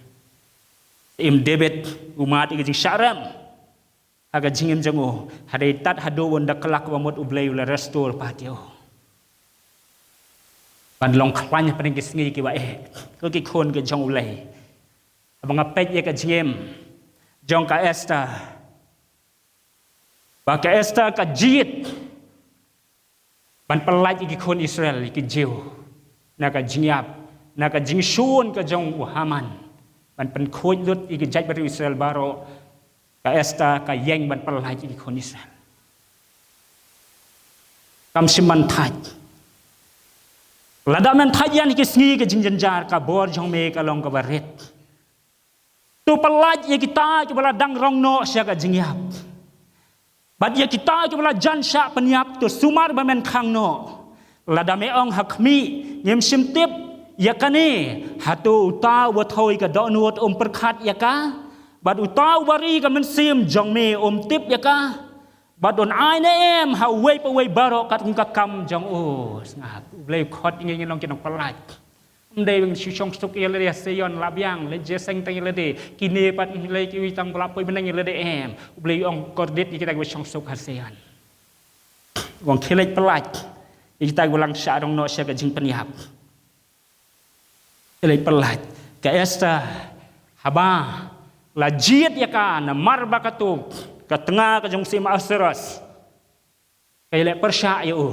Im David u mad ïa ka jingshah rem ha ka jingim jong u, hynrei tad haduh ba un da kylla kaba mut U Blei u la restore pat ïa u. Ban long khlaiñ hapdeng ki sngi kiba eh, ko ki khun ki jong U Blei. Haba nga peit ïa ka jingim jong ka Esther, ba ka Esther ka jied ban pyllait ïa ki khun Israel, ïa ki Jiw, na ka jingïap, na ka jingshun ka jong u Haman ban pynkhuid lut ïa ki jaitbynriew Israel baroh. Ka Esther ka ïeng ban pyllait ïa ki khun Israel. Kam shym man thait. Lada men thait ïa ngi ki sngi ka jingjynjar, ka bor jong me ka long kaba rit. To pyllait ïa kita kiba la dang rong noh sha ka jingïap, bad ïa kita kiba la jan shah pynïap, to sumar ba men khang noh. Lada me ong ha khmih, ngim shym tip ïa kane, hato uta uba thoi ka dohnud um pyrkhat ïa ka? Bad uta uba ri ka mynsiem jong me um tip ïa ka? Bad un ai ne em ha uwei pa uwei baroh katkum ka kam jong u. Sngap, U Blei u khot ïa ngi ngin long ki nongpyllait. Ym dei ban shu shong suk ïa lade ha Sion, la biang, leit jingïaseng tang ïa lade. Kine pat lei kiwei tang ba la poi bneng ïa lade, em. U Blei u ong kordit ïa kita kiba shong suk ha Sion. U ong khie leit pyllait ïa kita kiba la shah rong noh sha ka jingpynïap. Khie leit pyllait. Ka Esther, haba la jied ïa ka namar ba katto ka tnga ka jong u Syiem Ahasuerus ka ïaleh pyrshah ïa u,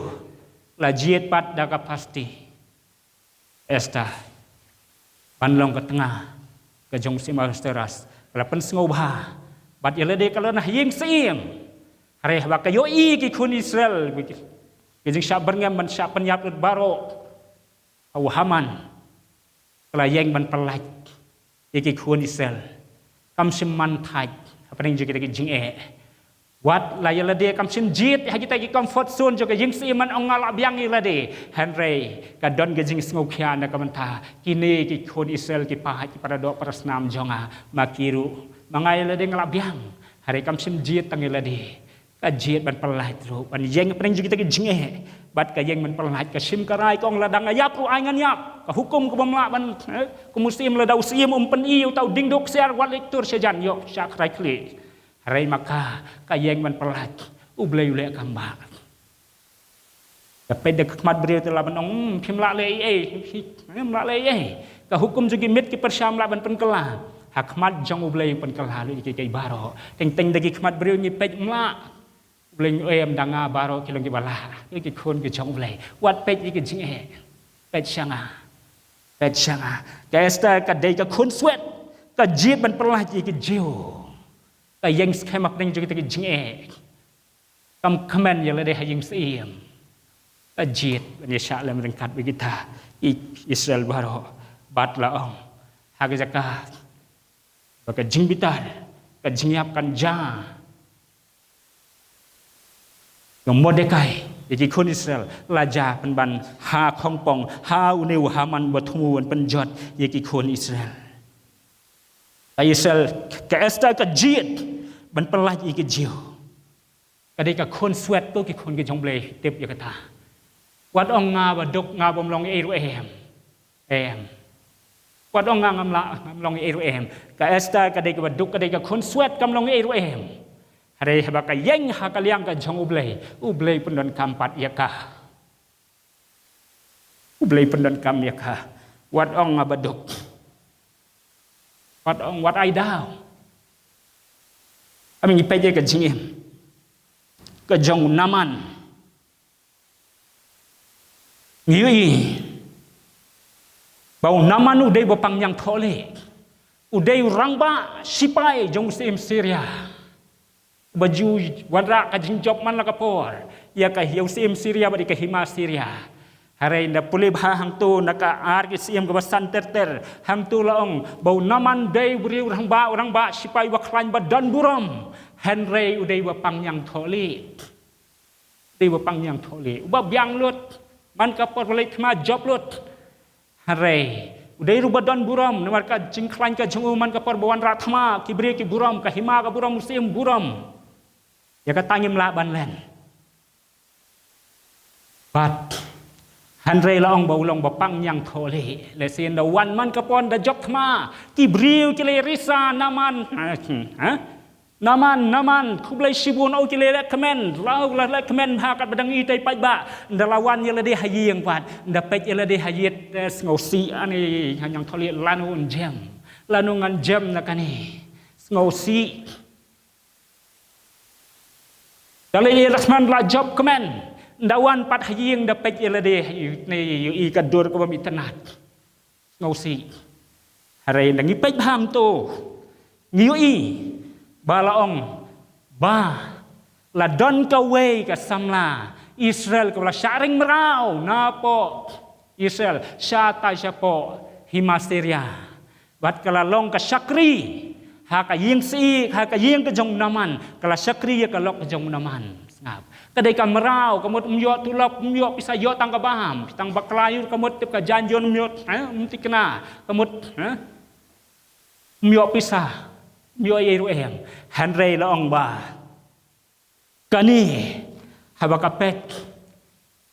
la jied pat da ka Vashti Esther ban long ka tnga ka jong u Syiem Ahasuerus. Ka la pynsngewbha bad ïa lade ka la na ïing syiem. Hynrei haba ka ïohi ki khun Israel ki jingshah byrngem ban shah pynïap lut baroh ha u Haman, ka la ïeng ban pyllait ïa ki khun Israel. Kam shym man thait hapdeng jong kita ki jingeh. Wat la ïa lade kam shym jied ha kita ki comfort zone jong ka ïing syiem, man ong nga la biang ïa lade. Hynrei ka don ka jingsngewkhia na ka bynta kine ki khun Israel, ki paid, ki paradoh parasnam jong nga, ma ki ruh, ma nga ïa lade nga la biang. Hynrei kam shym jied tang ïa lade. Ka jied ban pyllait ruh, ban ïeng hapdeng jong kita ki jingeh. Bad ka ïeng ban pyllait, ka shim ka rai, ka ong lada nga ïap ruh ai ngan ïap. Ka hukum kaba ym lah ban, eh, kum u syiem, lada u syiem um pyni ïa uta u dieng duk ksiar, wat leit tur sha jan, ïoh shah krai khlieh. Hynrei ma ka, ka ïeng ban pyllait, U Blei u leh kam bah. Ka peit da ka khmat briew te lah ban ong, hmm, phim lah leh ei ei, phim lah leh ei ei. Ka hukum jong ki miet ki pyrshah ym lah ban pynkylla. Ha khmat jong U Blei pynkylla lut ïa kiei kiei baroh. Teng teng da ki khmat briew ngi peit ym lah. Blei, em, da nga baroh ki long kiba lah, ki khun ki jong U Blei. Wat peit ïa ki jingeh. Peit sha nga. Peit sha nga. Ka Esther ka dei ka khun swet. Ka jied ban pyllait ïa ki Jiw. Ka ïeng skhem hapdeng jong kita ki jingeh. Kam kmen ïa lade ha ïing syiem. Ka jied ban ïa shah lem ryngkat bad kita ki Israel baroh. Bad la ong, ha ka jaka ba ka jingbitar, ka jingïap kan jia, ka Mordekai ïa ki khun Israel la jia pynban ha khongpong, ha une u Haman ba thmu ban pynjot ïa ki khun Israel. Ka Israel, ka Esther ka jied ban pyllait ïa ki Jiw. Ka dei ka khun swet, to ki khun ki jong U Blei, tip ïa kata. Wat ong nga ba duk, nga bym long ei ruh em. Em. Wat ong nga ngam lah, ngam long ei ruh em. Ka Esther ka dei kaba duk, ka dei ka khun swet, kam long ei ruh em. Hynrei haba ka ïeng ha ka liang ka jong U Blei, U Blei pyndonkam pat ïa ka. U Blei pyndonkam ïa ka. Wat ong nga ba duk. Wat ong wat ai daw. Ami ngi peit ïa ka jingim ka jong u Naman. Ngi ïohi ba u Naman u dei ba pang ñiangthohlieh. U dei u rangbah sipai jong u syiem Syria. Ba ju wanrah ka jingjop man la ka por ïa ka, ïa u syiem Syria bad ïa ka hima Syria. Hynrei nda pule bha hangto na ka Ar ki Syiem kaba san ter ter, hangto la ong ba u Naman dei u briew rangbah, u rangbah sipai uba khlaiñ ba don burom. Hynrei u dei ba pang ñiangthohlieh. Dei ba pang ñiangthohlieh. Uba biang lut. Man ka por ba leit thma jop lut. Hynrei u dei ruh ba don burom, namar ka jingkhlaiñ ka jong u man ka por ba wanrah thma, ki briew ki burom, ka hima ka burom, u syiem burom. Ïa kata ngim lah ban len. Bad hynrei la ong ba u long ba pang ñiangthohlieh. Lehse nda wan man ka por nda jop thma, ki briew ki la risa, Naman, ha? Naman, Naman, khublei shibun, oh ki la leh kmen, la, la leh kmen ha kat ba dang i tei paidbah, nda la wan ïa lade ha ïing pat, nda peit ïa lade ha ïit, eh, sngewsih, ani, ha ñiangthohlieh, lano un jem, lano ngan jem na kane, sngewsih. Da leh ïa la kmen la jop kmen, nda wan pat ha ïing nda peit ïa lade, ne, i ka dur kaba mi tnat. Sngewsih. Hynrei nda ngi peit bha hangto, ngi ïohi ba la ong ba la don kawei ka samla Israel kaba la shah ring mraw napoh Israel, shatai shapoh hima Syria. Bad ka la long ka shakri ha ka ïing syiem, ha ka ïing ka jong u Naman, ka la shakri ïa ka lok ka jong u Naman. Sngap. Ka dei ka mraw, ka mut ym ïoh tulop, ym ïoh pisa, ïoh tang ka bam, tang bakla ïoh, ka mut tip ka jan ïoh ym ïoh, eh, ym tikna, ka mut, eh, ym ïoh pisa, ym ïoh ei ruh em. Hynrei la ong ba kane, haba ka peit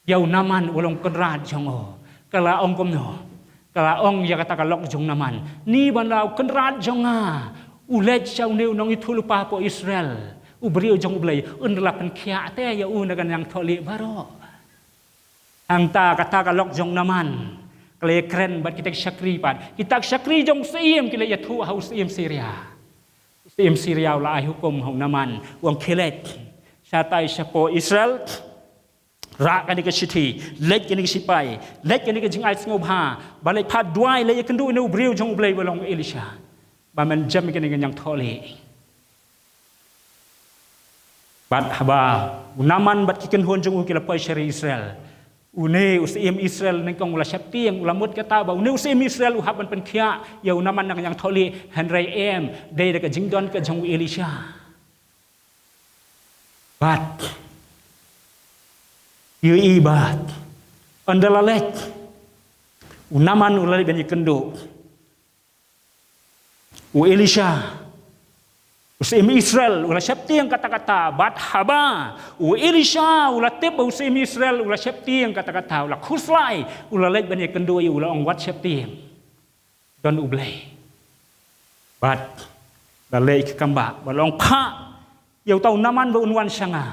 ïa u Naman u long kynrad jong u, ka la ong kumno? Ka la ong ïa kata ka lok jong u Naman, ni ban la u kynrad jong nga u leit sha une u nongïathuhlypa poh Israel, u briew jong U Blei, un da la pynkhiah te ïa u na ka ñiangthohlieh baroh. Hangta kata ka lok jong u Naman ka la ïakren bad kita ki shakri pat, kita ki shakri jong u syiem ki la ïathuh ha u syiem Syria. U syiem Syria u la ai hukum ha u Naman, u ong khie leit shatai shapoh Israel, rah kane ka shithi, leit kane ka sipai, leit kane ka jingai sngewbha, ba leit pat duwai, leit ïakynduh ïa une u briew jong U Blei ba long u Elisha, ba men jem kane ka ñiangthohlieh. Bad haba u Naman bad ki kynhun jong u ki la poi sha ri Israel, une u syiem Israel nyngkong u la sheptieng, u la mut kata ba une u syiem Israel u hap ban pynkhiah ïa u Naman na ka ñiangthohlieh, hynrei em, dei da ka jingdon ka jong u Elisha. Bad ïohi ba ynda la leit, u Naman u la leit ban ïakynduh, u Elisha, u syiem Israel u la sheptieng katta katta, bad haba u Elisha u la tip ba u syiem Israel u la sheptieng katta katta, u la khuslai, u la leit ban ïakynduh ïa u, u la ong wat sheptieng, don U Blei. Bad la leit ka kam ba, ba la ong phah ïa uta u Naman ba un wan sha nga.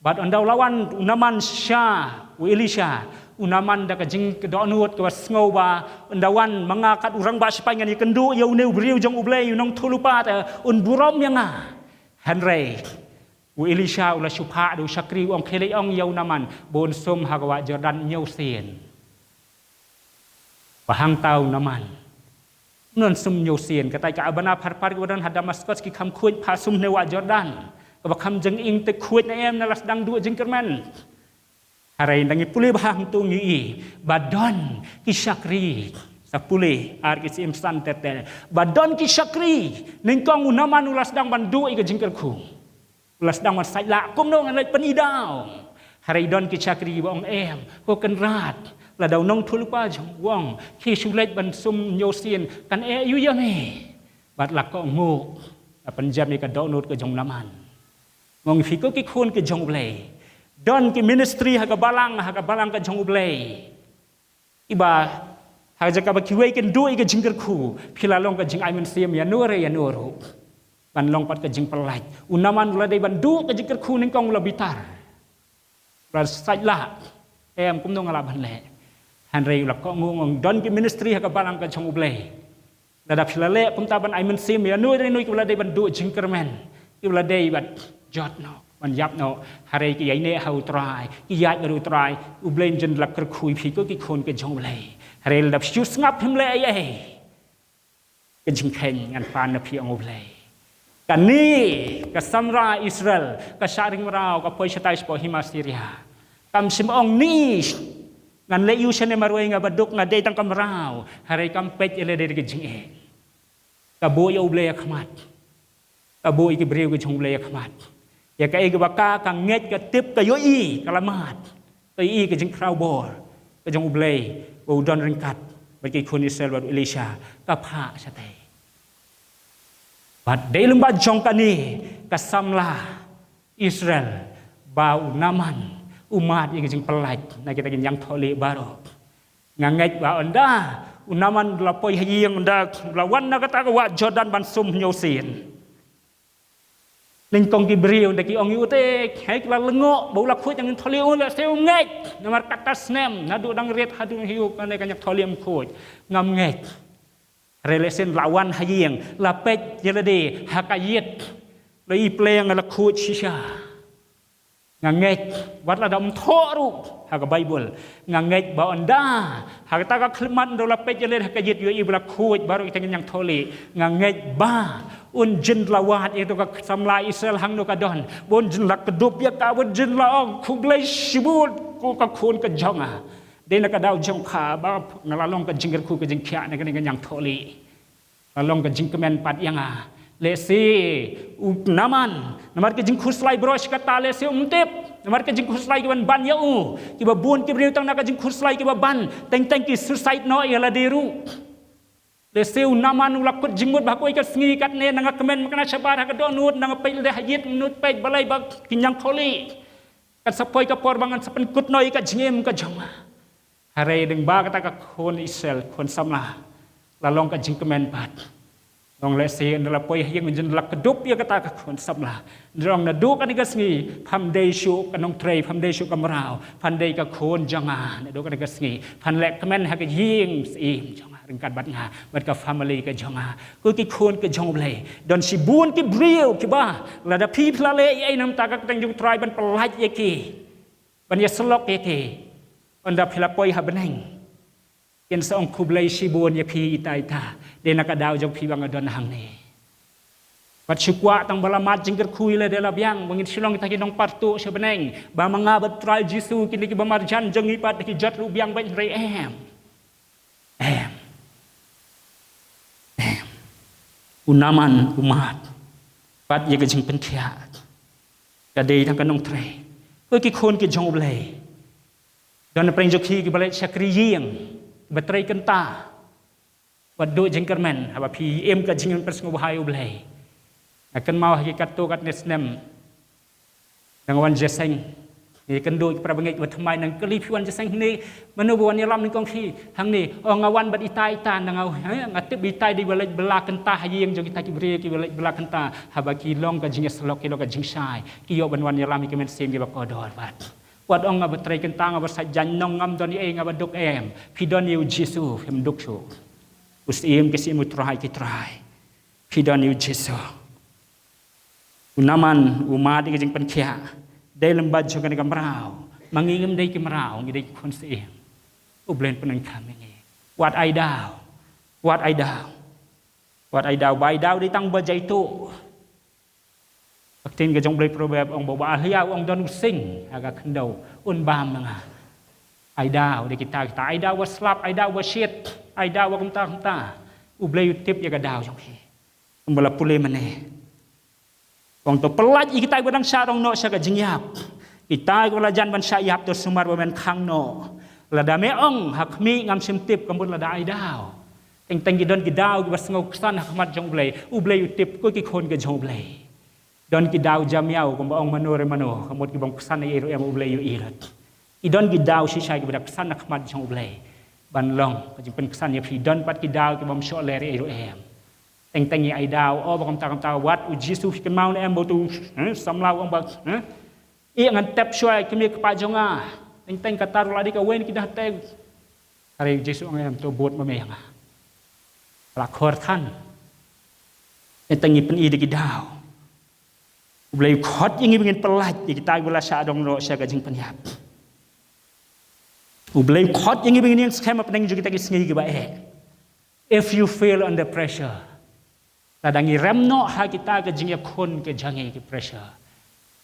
Bad ynda u la wan u Naman sha u Elisha, u Naman da ka jingdohnud kaba sngew ba ynda wan ma nga kat u rangbah sipai ngan ïakynduh ïa une u briew jong U Blei, u nongïathuhlypa, te un burom ïa nga. Hynrei U Elisha u la shu phah da u shakri, u ong, khie leit ong ïa u Naman ba un sum ha ka wah Jordan hynñiew sien. Ba hangta u Naman, ngan sum hynñiew sien. Katai ka Abana Pharpar kiba don ha Damaskus ki kham khuid phah sum ne wah Jordan. Kaba kham jingim te khuid ne em, na la sdang duh jingkyrmen. Hynrei ngi pule bha hangto ngi ïohi ba don ki shakri. Sa pule ar ki syiem san ter ter. Ba don ki shakri. Nyngkong u Naman u la sdang ban duh ïa ka jingkyrkhu. U la sdang ban sait lah kumno ngan leit pynïadaw. Hynrei don ki shakri ba ong em, ko Kynrad. Lada u nongïathuhlypa jong u ong, khie shu leit ban sum hynñiew sien, kan eh aiu ïa me. Bad la kohnguh, la pynjem ïa ka dohnud ka jong u Naman. Nga ong ïa phi ko ki khun ki jong U Blei. Don ki ministry ha ka balang, ha ka balang ka jong U Blei. Iba, ha ka jaka ba kiwei kin duh ïa ka jingkyrkhu, phi la long ka jingai mynsiem ïano re ïano ruh. Ban long pat ka jingpyllait. U Naman u la dei ban duh ka jingkyrkhu, nyngkong u la bitar. U la sait lah. Em, kumno nga lah ban leh. Hynrei u la kohnguh, nga ong don ki ministry ha ka balang ka jong U Blei. Lada phi la leh kumta ban ai mynsiem ïano re ïano kiba la dei ban duh jingkyrmen, kiba la dei ban jot noh, ban ïap noh. Hynrei ki ïaineh ha U Trai, ki ïaid bad U Trai, U Blei un jin la kyrkhu ïa phi ko ki khun ki jong U Blei. Hynrei lada phi shu sngap phim leh ei ei, ka jingkheiñ ngan pan na phi, ong U Blei. Kane ka samla Israel ka shah ring mraw, ka poi shatai shapoh hima Syria. Kam shym ong ni, ngan leh aiu shane marwei, nga baduk, nga dei tang ka mraw. Hynrei kam peit ïa lade da ka jingeh. Ka buh ïa U Blei ha khmat. Ka buh ïa ki briew ki jong U Blei ha khmat. Ïa kaei kaba ka, ka ngeit, ka tip, ka ïohi, ka la mad. Ka ïohi ka jingkhraw bor ka jong U Blei ba u don ryngkat bad ki khun Israel bad u Elisha, ka phah shatei. Bad dei lyngba jong kane ka samla Israel ba u Naman u mad ïa ka jingpyllait na kita ki ñiangthohlieh baroh. Nga ngeit ba ynda u Naman u la poi ha ïing, ynda u la wan na kata ka wah Jordan ban sum hynñiew sien. Nyngkong ki briew ynda ki ong ïa u te, hei, ki la lyngngoh ba u la khuid ïa ka ñiangthohlieh, u lehse u ngeit. Namar katto snem naduh dang rit haduh hi u kane ka ñiangthohlieh ym khuid, ngam ngeit. Hynrei lehse la wan ha ïing, la peit ïa lade ha ka ïit, la i pleng, la khuid shisha. Nga ngeit, wat lada ym thoh ruh ha ka Baibl, nga ngeit ba ynda ha kata ka khyllipmat ynda u la peit ïa lade ha ka ïit, ïohi ba la khuid baroh kita ki ñiangthohlieh, nga ngeit ba un jin la wad ïa kato ka samla Israel hangno ka don, ba un jin la kdup ïa ka, ba un jin la ong, khublei shibun ko ka khun ka jong nga. Dei na ka daw jong pha ba nga la long ka jingkyrkhu ka jingkhiah na kane ka ñiangthohlieh. La long ka jingkmen pat ïa nga. Lehse u Naman, namar ka jingkhuslai baroh shi katta, lehse um tip. Namar ka jingkhuslai kiban ban ïa u, kiba bun ki briew tang na ka jingkhuslai kiba ban, teng teng ki suicide noh ïa lade ruh. Lehse u Naman u la kut jingmut ba ha kawei ka sngi katne, nga kmen makna shabar ha ka dohnud, nga peit lade ha ïit, nud peit balei ba ki ñiangthohlieh. Kan sa poi ka por ba ngan sa pynkut noh ïa ka jingim ka jong nga. Hynrei lyngba kata ka khun Israel, khun samla, la long ka jingkmen pat. Ong lehse ynda la poi ha ïing un jin la kdup ïa kata ka khun samla. Ynda ong naduh kane ka sngi pham dei shuh ka nongtrei, pham dei shuh ka mraw, phan dei ka khun jong nga. Naduh kane ka sngi phan leh kmen ha ka ïing syiem jong nga ryngkat bad nga, bad ka family ka jong nga. Ko ki khun ka jong U Blei, don shibun ki briew kiba lada phi, phi la leh ei ei na ka bynta ka kyrteng jong U Trai ban pyllait ïa ki, ban ïasyllok ïa ki, ynda phi la poi ha bneng, kin sa ong khublei shibun ïa phi ita ita. Dei na ka daw jong phi ba nga don hangne. Bad shu kwah tang ba la mad jingkyrkhu ïa lade la biang, ba ngin shu long kita ki nongpyrtuh sha bneng, ba ma nga bad U Trai Jisu, kine kiba marjan jong ngi pat ki jot ruh biang beit, hynrei em. Em. Em. U Naman u mad pat ïa ka jingpynkhiah. Ka dei tang ka nongtrei. Ko ki khun ki jong U Blei, don na pdeng jong phi kiba leit shakri ïing, kiba trei kynta, wat duh jingkyrmen haba phi im ka jingim pynsngewbha ïa U Blei. Nga kynmaw ha ki katto katne snem, nang wan jingïaseng, ngi kynduh ki para bangeit kiba thymmai, nang kylli, phi wan jingïaseng hangne, mano ba wan ïalam? Nyngkong phi hangne, oh, nga wan bad ita ita, nang nga, eh, nga tip ita dei ba leit bylla kynta ha ïing jong kita ki briew kiba leit bylla kynta. Haba ki long ka jingïasyllok, ki long ka jingshai, ki ïoh ban wan ïalam ïa ki mynsiem kiba kordor bad. Wat ong nga ba trei kynta, nga ba sait jaiñ nong, ngam don ei ei, nga ba duk, em. Phi don ïa U Jisu, phim duk shuh. U Syiem ki syiem, U Trai ki trai. Phi don ïa U Jisu. U Naman u mad ïa ka jingpynkhiah. Dei lem bad jong kane ka mraw. Ma ngi ngim dei ki mraw, ngi dei ki khun syiem. U Blei un pyndonkam ïa ngi. Wat ai daw. Wat ai daw. Wat ai daw, ba ai daw dei tang ba jai tuh. Ka ktien ka jong U Blei Proverb ong ba, ba ahliaw ong don u sing ha ka khyndew, un bam ma nga. Ai daw dei kita, kita ai daw ba slap, ai daw ba shit, ai daw ba kumta kumta. U Blei u tip ïa ka daw jong phi. Kumba la pule mynne. Ong to pyllait ïa kita kiba dang shah rong noh sha ka jingïap. Kita kiba la jan ban shah ïap to sumar ba men khang noh. Lada me ong ha khmih ngam shym tip, ka mut lada ai daw. Teng teng ki don ki daw kiba sngew ksan ha khmat jong U Blei. U Blei u tip ko ki khun ka jong U Blei. Don ki daw jam ïaw kumba ong mano re mano, ka mut ki bym ksan ei ei ruh em, U Blei u ïohi lut. Ki don ki daw shisha kiba da ksan ha khmat jong U Blei. Ban long ka jingpynksan ïa phi, don pat ki daw ki bym shoh leh ei ei ruh em. Teng teng ngi ai daw, oh, ba kumta kumta, wat U Jisu, phi kynmaw ne em ba uto u, eh, samla u ong ba, eh, ïa ngan tep shuwa ïa ka kmie kpa jong nga. Teng teng kata ruh la dei kawei na ki daw teng. Hynrei U Jisu u ong em, to bud ma me ïa nga. La khor than. Teng teng ngi pyni da ki daw. U Blei u khot ïa ngi ba ngin pyllait ïa kita kiba la shah rong noh sha ka jingpynïap. U Blei u khot ïa ngi ba ngin ïeng skhem hapdeng jong kita ki sngi kiba eh. If you fail under pressure, lada ngi rem noh ha kita ka jingïakhun ka jong ngi ki pressure,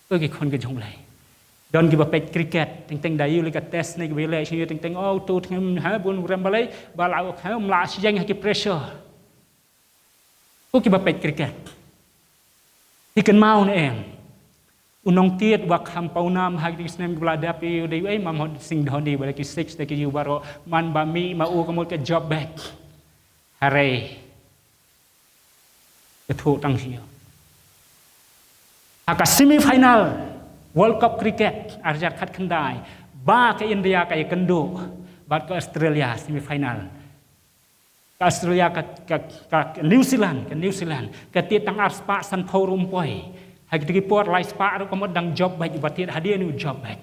ko ki khun ka jong U Blei. Don kiba peit cricket, teng teng da ïoh leh ka test ne kiba ïoh leh shisha, teng teng, oh, to teng ha bun rem balei ba la, oh, ha, ym lah shisha ha ki pressure. Ko kiba peit cricket, phi kynmaw ne em? U nongtied uba kham pawnam ha kine ki snem kiba la dep, ïa u dei uei? Mahendra Singh Dhoni, ba da ki six da ki ïu baroh, man ba mih ma u ka mut ka jop beit. Hynrei ka thuh tang shisha. Ha ka semi final World Cup Cricket ar hajar khatkhyndai, ba ka India ka ïakynduh bad ka Australia, semi final. Ka Australia, ka, ka, ka, ka New Zealand, ka New Zealand ka tied tang ar spah sanphew ruh ym poi. Ha kito ki por lai spah ruh ka mut dang jop beit, uba tied hadien u jop beit.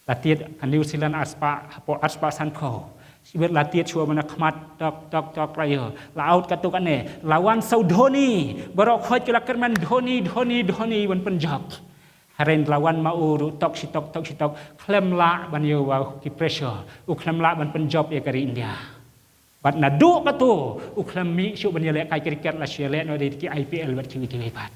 La tied ka New Zealand ar spah, hapoh ar spah sanphew. Shibit la tied shuwa ban da khmat, tok tok tok, la ïoh, la out katto katne, la wan sa u Dhoni. Baroh khoit ki la kyrmen Dhoni, Dhoni, Dhoni ban pynjop. Hynrei la wan ma u ruh tok shi tok, tok shi tok, khlem lah ban ïoh ïa ki pressure, u khlem lah ban pynjop ïa ka ri India. Bad naduh kato u khlem mih shuh ban ïalehkai cricket, la shu ïaleh noh da ki I P L bad kiwei kiwei pat.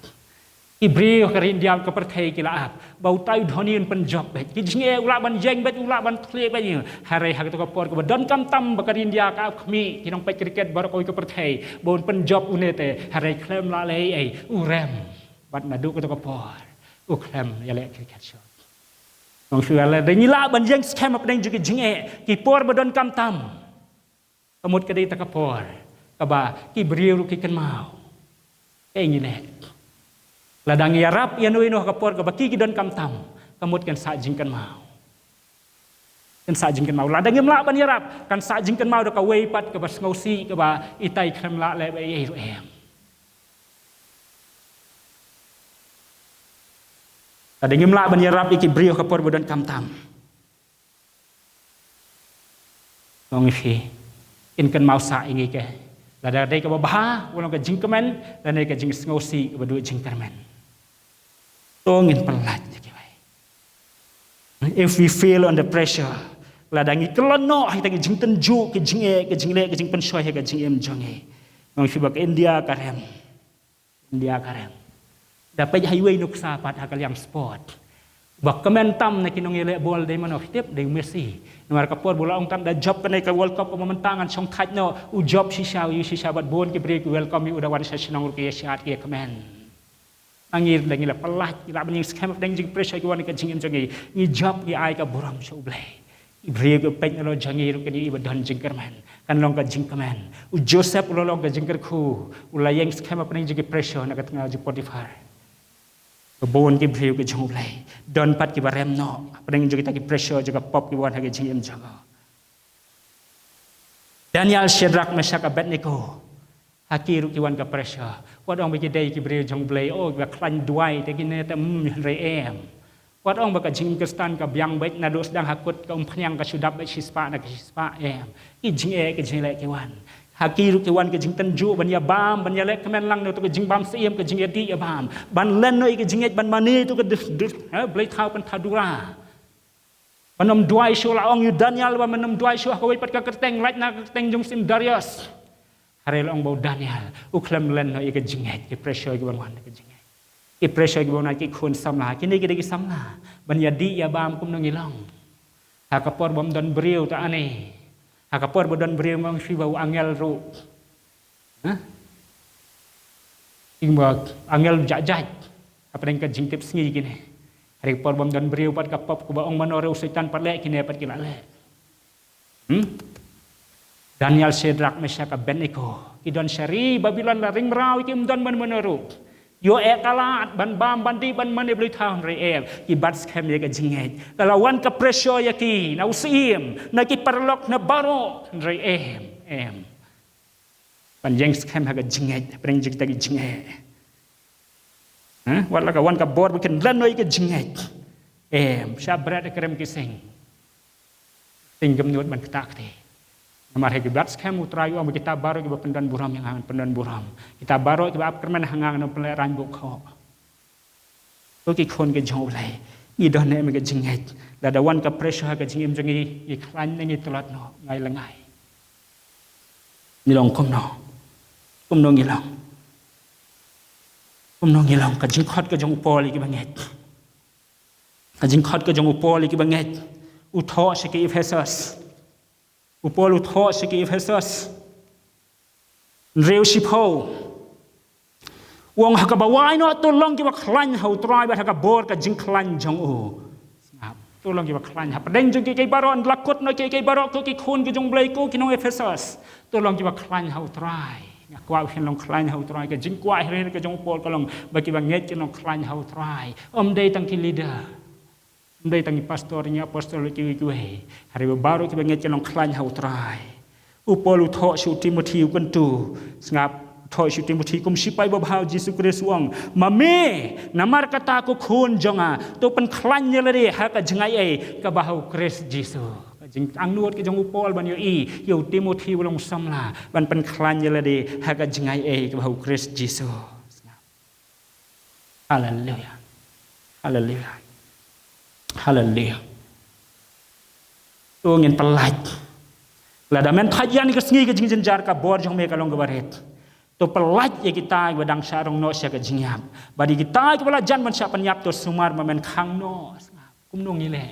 Ki briew ka ri India, ka pyrthei ki la ap ba utai u Dhoni un pynjop beit. Ki jingeh u lah ban ïeng beit, u lah ban thylliej beit ïa. Hynrei ha kato ka por kaba donkam tam ba ka ri India ka ap khmih, ki nongpeit cricket baroh kawei ka pyrthei, ba un pynjop une te, hynrei khlem lah leh ei ei, u rem. Bad naduh kato ka por u khlem ïaleh cricket shuh. Nong shu ïaleh, dei ngi lah ban ïeng skhem hapdeng jong ki jingeh, ki por ba donkam tam. Ka mut ka dei kata ka por kaba ki briew ruh ki kynmaw. Kaei ngi leh? Lada ngi ïarap ïano ïano ha ka por kaba ki, ki donkam tam, ka mut kan sah jingkynmaw. Kan sah jingkynmaw. Lada ngim lah ban ïarap, kan sah jingkynmaw da kawei pat kaba sngewsih, kaba itai khlem lah leh ei ei ruh em. Lada ngim lah ban ïarap ïa ki briew ha ka por ba donkam tam, ong ïa phi, kin kynmaw sah ïa ngi, ka lada dei kaba bha, ka long ka jingkmen, lane ka jingsngewsih kaba duh jingkyrmen. To ngin pyllait ïa kiwei. If we fail under pressure, lada ngi kyllon noh ha kita ki jingtynjuh, ki jingeh, ki jingleh, ki jingpynshoi ha ka jingim jong ngi, ong ïa phi ba ka India ka rem. India ka rem. Da peit ha iwei i nuksa pat ha ka liang sport, ba kmen tam na ki nongïaleh bol dei mano, phi tip? Dei u Messi. Namar ka por ba u la ong tam, da jop kane ka World Cup kaba mynta ngan shong thait noh, u jop shisha, u ïoh shisha, bad bun ki briew ki welcome ïa u, da wan sha shnong ruh ki ïa shad, ki ïa kmen. Ma ngi ruh da ngi la pyllait, ngi lah ban ïeng skhem hapdeng jingpressure ki wan ha ka jingim jong ngi, ngi jop, ngi ai ka burom sha U Blei. Ki briew ki peit nalor jong ngi ruh kin ïohi ba don jingkyrmen. Kan long ka jingkmen. U Joseph u la long ka jingkyrkhu, u la ïeng skhem hapdeng jong ki pressure na ka tnga jong u Potiphar. Ba bun ki briew ki jong U Blei, don pat kiba rem noh hapdeng jong kita ki pressure jong ka pop kiba wan ha ka jingim jong u. Daniel, Shadrach, Meshach, Abednego, ha ki ruh ki wan ka pressure. Wat ong ba ki dei ki briew jong U Blei, oh, kiba khlaiñ duwai te kine te, hmm, hynrei em. Wat ong ba ka jingim Khristan ka biang beit naduh sdang ha kut ka umphniang ka shu dap beit shispah na ka shispah, em. Ki jingeh, ki jingleh ki wan. Ha ki ruh ki wan ka jingtynjuh ban ïa bam, ban ïa leh kmen lang na uto ka jingbam syiem, ka jingïadih ïa bam. Ban len noh ïa ka jingngeit, ban mane ïa uto ka dus, dus, ha, blei thaw pynthadura. Ban ym duwai shuh, la ong ïa u Daniel ba ban ym duwai shuh ha kawei pat ka kyrteng, lait na ka kyrteng jong u syiem Darius. Hynrei la ong ba u Daniel u khlem len noh ïa ka jingngeit, ki pressure kiba wan da ka jingngeit. Ki pressure kiba wan na ki khun samla, kine ki dei ki samla ban ïadih ïa bam kumno ngi long. Ha ka por bym don briew ta ane. Ha ka por ba don briew, nga ong shuh ba u angel ruh, ha? Ïa ba angel jait jait. Hapdeng ka jingtip sngi kine. Hynrei ka por bym don briew pat, ka pop kaba ong mano ruh, u Soitan pat leh, kine pat ki la leh. Hmm? Daniel, Shadrak, Meshak, Abednego ki don sha ri Babilon, la ring mraw, kim don man mano ruh. Ïoh eh ka lad ban bam, ban dih, ban mane blei thaw, hynrei em. Ki bat skhem ïa ka jingngeit. Ka la wan ka pressure ïa ki na u syiem, na ki paralok, na baroh, hynrei em, em. Ban ïeng skhem ha ka jingngeit, hapdeng jong kita ki jingeh. Ha? Wat la ka wan ka bor ba kin len noh ïa ka jingngeit. Em, shah bret ïa ka rem ki seng. Seng kam nud ban ktah kti. Namar ha ki bat skhem, u Trai u ong ba kita baroh kiba pyndon burom ïa nga ngan pyndon burom. Kita baroh kiba ap kyrmen ha nga ngan pynlehrain bukhok. To ki khun ki jong U Blei, ngi don ne em ka jingngeit? Lada wan ka pressure ha ka jingim jong ngi, ngi khlaiñ ne ngi tlot noh, nga ïa lyngngai. Ngi long kumno? Kumno ngi long? Kumno ngi long? Ka jingkhot ka jong u Paul ïa kiba ngeit. Ka jingkhot ka jong u Paul ïa kiba ngeit. U thoh sha ki Ephesus. U Paul u thoh sha ki Ephesus. Hynriew shiphew. U ong ha kaba wai noh, to long kiba khlaiñ ha U Trai bad ha ka bor ka jingkhlaiñ jong u. Sngap. To long kiba khlaiñ hapdeng jong kiei kiei baroh, yn da la kut noh kiei kiei baroh, ko ki khun ki jong U Blei, ko ki nong Ephesus. To long kiba khlaiñ ha U Trai. Nga kwah ba phin long khlaiñ ha U Trai. Ka jingkwah hynrei ka jong u Paul ka long ba kiba ngeit kin long khlaiñ ha U Trai. Ym dei tang ki leader. Ym dei tang ki pastor, ki apostol, kiwei kiwei. Hynrei ba baroh kiba ngeit kin long khlaiñ ha U Trai. U Paul u thoh sha u Timothi u kyntu. Sngap, u thoh sha u Timothi kum shipai babha u Jisu Khrist, u ong, ma me, namar kata ko khun jong nga, to pynkhlaiñ ïa lade ha ka jingaiei kaba ha u Khrist Jisu. Ka jingangnud ka jong u Paul ban ïohi ïa u Timothi uba long samla, ban pynkhlaiñ ïa lade ha ka jingaiei kaba ha u Khrist Jisu. Sngap. Haleluya. Haleluya. Haleluya. To ngin pyllait. Lada men thait ïa kane ka sngi ka jingjynjar, ka bor jong me ka long kaba rit. To pyllait ïa kita kiba dang shah rong noh sha ka jingïap. Bad ïa kita kiba la jan ban shah pynïap, to sumar ba men khang noh. Kumno ngi leh?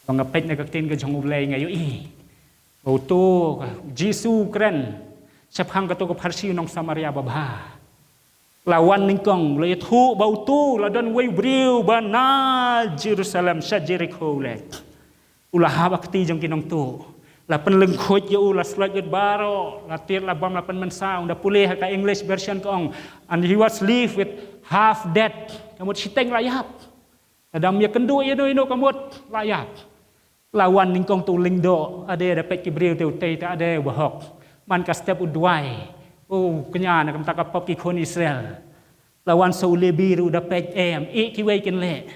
Ba nga peit na ka ktien ka jong U Blei nga ïohi ba uto ka Jisu u kren shaphang kato ka pharshi u nong Samaria babha. La wan nyngkong, la ïathuh ba uto, la don uwei u briew ba na Jerusalem, sha Jerikho u leit. U la hap ha kti jong ki nongtuh. La pynlyngkhuid ïa u, la slot lut baroh, la tied la bam, la pynmynsaw, ynda pule ha ka English version ka ong, and he was left with half dead. Ka mut shiteng la ïap. Lada ym ïakynduh ïa no ïa no ka mut la ïap. La wan nyngkong uto u lyngdoh, ade da peit ki briew te utei te ade uba hok. Man ka step u duwai. O kñia, na ka bynta ka pop ki khun Israel. La wan sa u Lebi ruh da peit, em, ïeh kiwei kin leh.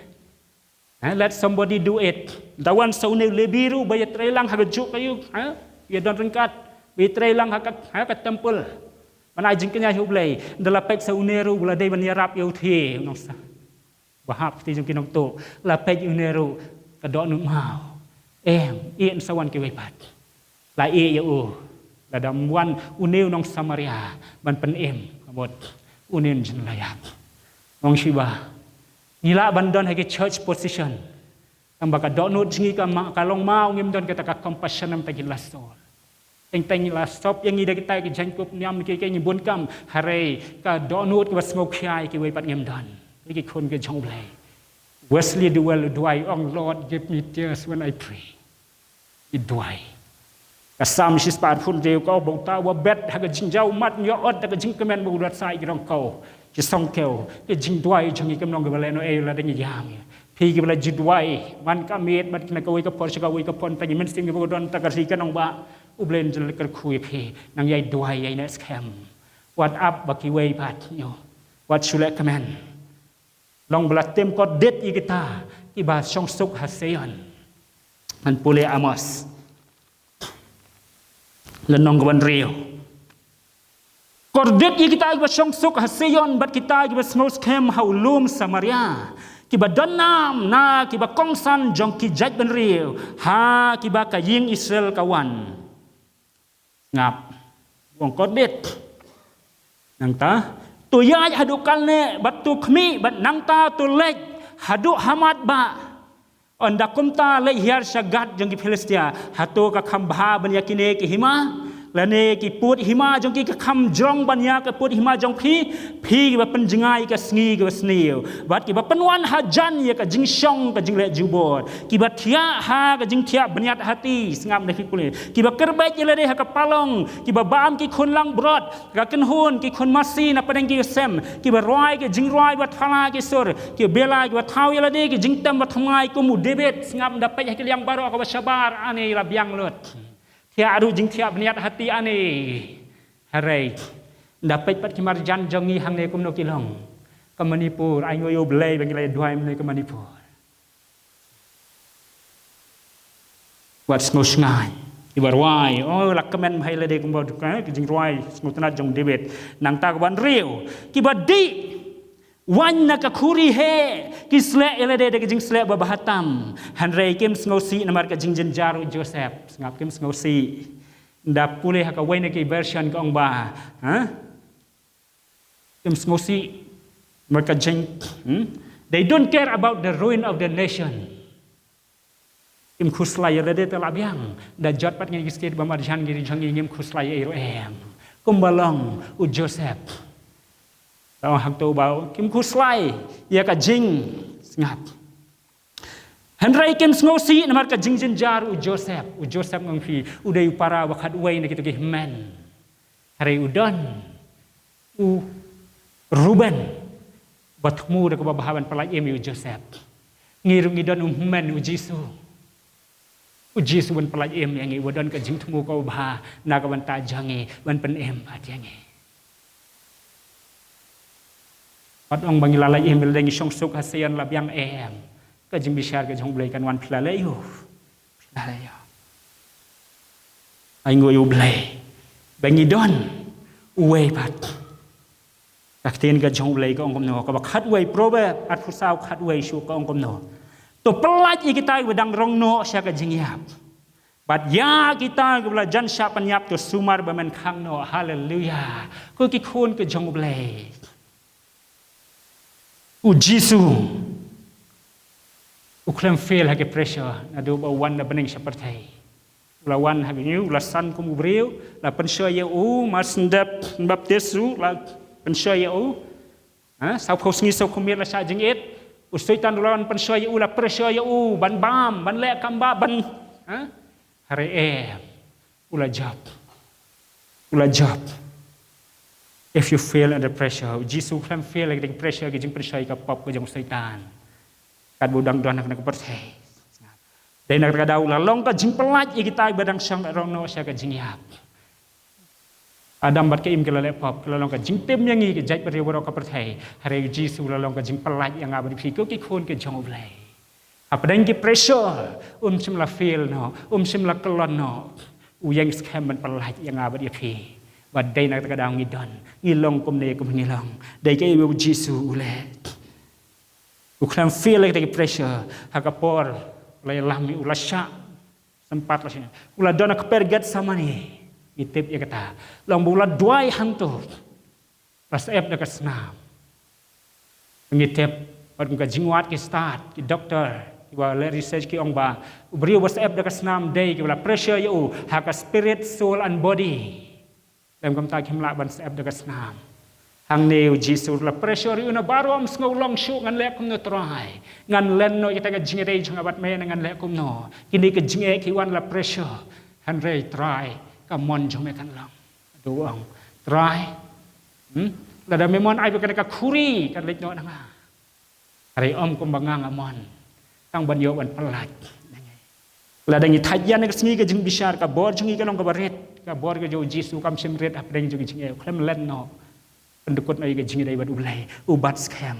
Eh, let somebody do it. Da wan sa une u Lebi ruh ba ïatrei lang ha ka juk aïu, eh? Ïa don ryngkat ba ïatrei lang ha ka, ha ka temple. Ban ai jingkñia ha U Blei. Ynda la peit sa une ruh ba la dei ban ïarap ïa u thie, u nong sa. Ba hap kti jong ki nongtuh, la peit une ruh ka dohnud maw. Em, ïeh, yn sa wan kiwei pat. La ïeh ïa u. Lada ym wan une u nong Samaria ban pynim, ka mut une un jin la ïap. Nong Shiba, ngi lah ban don ha ki church position. Tang ba ka dohnud jong ngi ka ma-, ka long maw, ngim don kata ka compassion namar ki lost soul. Teng teng la sop ïa ngi da kita ki jaiñkup niam, ki, ki ngi bun kam, hynrei ka dohnud kaba sngewkhia ïa kiwei pat ngim don. Ïa ki khun ki jong U Blei. Wesley Duwell u duwai, ong, Lord, give me tears when I pray. I duwai. Ka Salm shispah arphew hynriew ka ong ba uta uba bet ha ka jingjaw ummat un ïoh ot da ka jingkmen, ba u da sa ïa ki rong kew, ki song kew. Ka jingduwai jong ngi kam long kaba lehnohei lada ngi ïam. Phi kiba la ju duwai man ka miet bad na kawei ka por sha kawei ka por, tang ngi mynsiem kiba don, tang ka ri ka nongbah, U Blei un jin kyrkhu ïa phi. Nang ïai duwai, ïai neh skhem. Wat ap ba kiwei pat, you know, wat shu leh kmen. Long ba la tim kordit ïa kita kiba shong suk ha Sion. Ngan pule Amos lynnong kaba hynriew. Kordit ïa kita kiba shongsuk ha Sion bad kita kiba sngewskhem ha u lum Samaria, kiba don nam na kiba kongsan jong ki jaitbynriew, ha kiba ka ïing Israel ka wan. Sngap. Ong kordit. Nangta, to ïaid haduh kane bad to khmih bad nangta to leit haduh Hamat ba. Ynda kumta leit hiar sha Gath jong ki Philistia, hato ka kham bha ban ïa kine ki hima? Lane ki pud hima jong ki ka kham jrong ban ïa ka pud hima jong phi? Phi kiba pynjngai ka sngi kiba sniew bad kiba pynwan hajan ïa ka jingshong ka jingleh jubor, kiba thiah ha ka jingthiah bniat hati. Sngap da ki pule, kiba kyrbet ïa lade ha ka palong, kiba bam ki khun langbrot, ka kynhun, ki khun masi na pdeng ki sem, kiba rwai ki jingrwai ba thala ki sur, kiba bela kiba thaw ïa lade ki jingtem ba thymmai kum u David. Sngap, ynda peit ha ki liang baroh kaba shabar, ani la biang lut. Thiah ruh jingthiah bniat hati ani. Hynrei ynda peit pat ki marjan jong ngi hangne kumno ki long. Ka Manipur, ai nguh ïa u Blei ba ngi la duwai mynne ka Manipur. Wat sngewsngai. Kiba rwai, oh, la kmen bha ïa lade kumba, eh, ki jingrwai sngewtynnat jong David. Nangta kaba hynriew, kiba dih waiñ na ka khuri, he, ki sleh ïa lade da ka jingsleh ba bha tam. Hynrei kim sngewsih namar ka jingjynjar u Joseph. Sngap, kim sngewsih. Ynda pule ha kawei na ki version ka ong ba, ha? Kim sngewsih namar ka jing, hmm? They don't care about the ruin of the nation. Kim khuslai ïa lade te la biang. Da jot pat ngi ki state ba marjan ngi ri jong ngi, ngim khuslai ei ruh em. Kumba long u Joseph. Tang hangto ba kim khuslai ïa ka jing, sngap. Hynrei kim sngewsih namar ka jingjynjar u Joseph. U Joseph, nga ong ïa phi, u dei u para ba khatwei na kito ki hynmen. Hynrei u don u Reuben ba thmu da kaba bha ban pyllait im ïa u Joseph. Ngi ruh ngi don u hynmen u Jisu. U Jisu ban pyllait im ïa ngi, uba don ka jingthmu kaba bha na ka bynta jong ngi, ban pynim pat ïa ngi. Wat ong ba ngi la lait im, lada ngi shongsuk ha Sion la biang, em. Ka jingbishar ka jong u Blei kan wan pynlait ïa u. Ai nguh ïa u Blei ba ngi don uwei pat. Ka ktien ka jong u Blei ka ong kumno, kaba khatwei, Proverb arphew saw khatwei shu ka ong kumno: To pyllait ïa kita kiba dang rong noh sha ka jingïap, bad ïa kita kiba la jan shah pynïap to sumar ba men khang noh. Haleluya. Ko ki khun ka jong u Blei, u Jisu u khlem fail ha ki pressure naduh ba u wan na bneng sha pyrthei. U la wan ha ki, u la san kum u briew, la pynshoi ïa u, mar shu dep baptis ruh la pynshoi ïa u. Ha, sawphew sngi sawphew miet la shah jingit. U Soitan u la wan pynshoi ïa u, la pressure ïa u ban bam, ban leh kam bha, ban, ha? Hynrei em, u la jop. U la jop. If you fail under pressure, u Jisu u khlem fail ha ki pressure, ki jingpynshoi, ka pop ka jong u Soitan. Katba u dang don ha kane ka pyrthei. Dei na kata ka daw u la long ka jingpyllait ïa kita kiba dang shong rong noh sha ka jingïap. Adam bad Kain ki la leh pop, ki la long ka jingtim ïa ngi ki jaitbynriew baroh ka pyrthei. Hynrei u Jisu u la long ka jingpyllait ïa nga bad ïa phi, ko ki khun ka jong u Blei. Hapdeng ki pressure, um shym la fail noh, um shym la kyllon noh. U ïeng skhem ban pyllait ïa nga bad ïa phi. Bad dei na kata ka daw ngi don, ngi long kumne kum ngi long. Dei kaei ba u Jisu u leh. U khlem fail ïa kita ki pressure. Ha ka por la ïalam ïa u, la shah, sempat la shah, u la don ha kper Gethsemane. Ngi tip ïa kata. Long ba u la duwai hangto, la syep da ka snam. Ngi tip, bad kum ka jingwad ki stad, ki doktor, kiba leh research ki ong ba u briew ba syep da ka snam dei kiba la pressure ïa u ha ka spirit, soul and body. Lem kumta kim lah ban syep da ka snam. Hangne u Jisu u la pressure ïa u na baroh, ym sngew long shuh, ngan leh kumno Trai? Ngan len noh ïa kata ka jingïadei jong nga bad me ne ngan leh kumno? Kine ki jingeh ki wan la pressure. Hynrei Trai, ka mon jong me kan long. Haduh u ong, Trai, hmm? Lada me mon, ai ba kane ka khuri kan leit noh na nga. Hynrei ym kumba nga nga mon, tang ban ïoh ban pyllait. Lada ngi thait ïa kane ka sngi ka jingbishar, ka bor jong ngi ka long kaba rit, ka bor ka jong u Jisu kam shym rit hapdeng jong ka jingeh, u khlem len noh. Pyndykut noh ïa ka jingïadei bad u Blei, u bat skhem.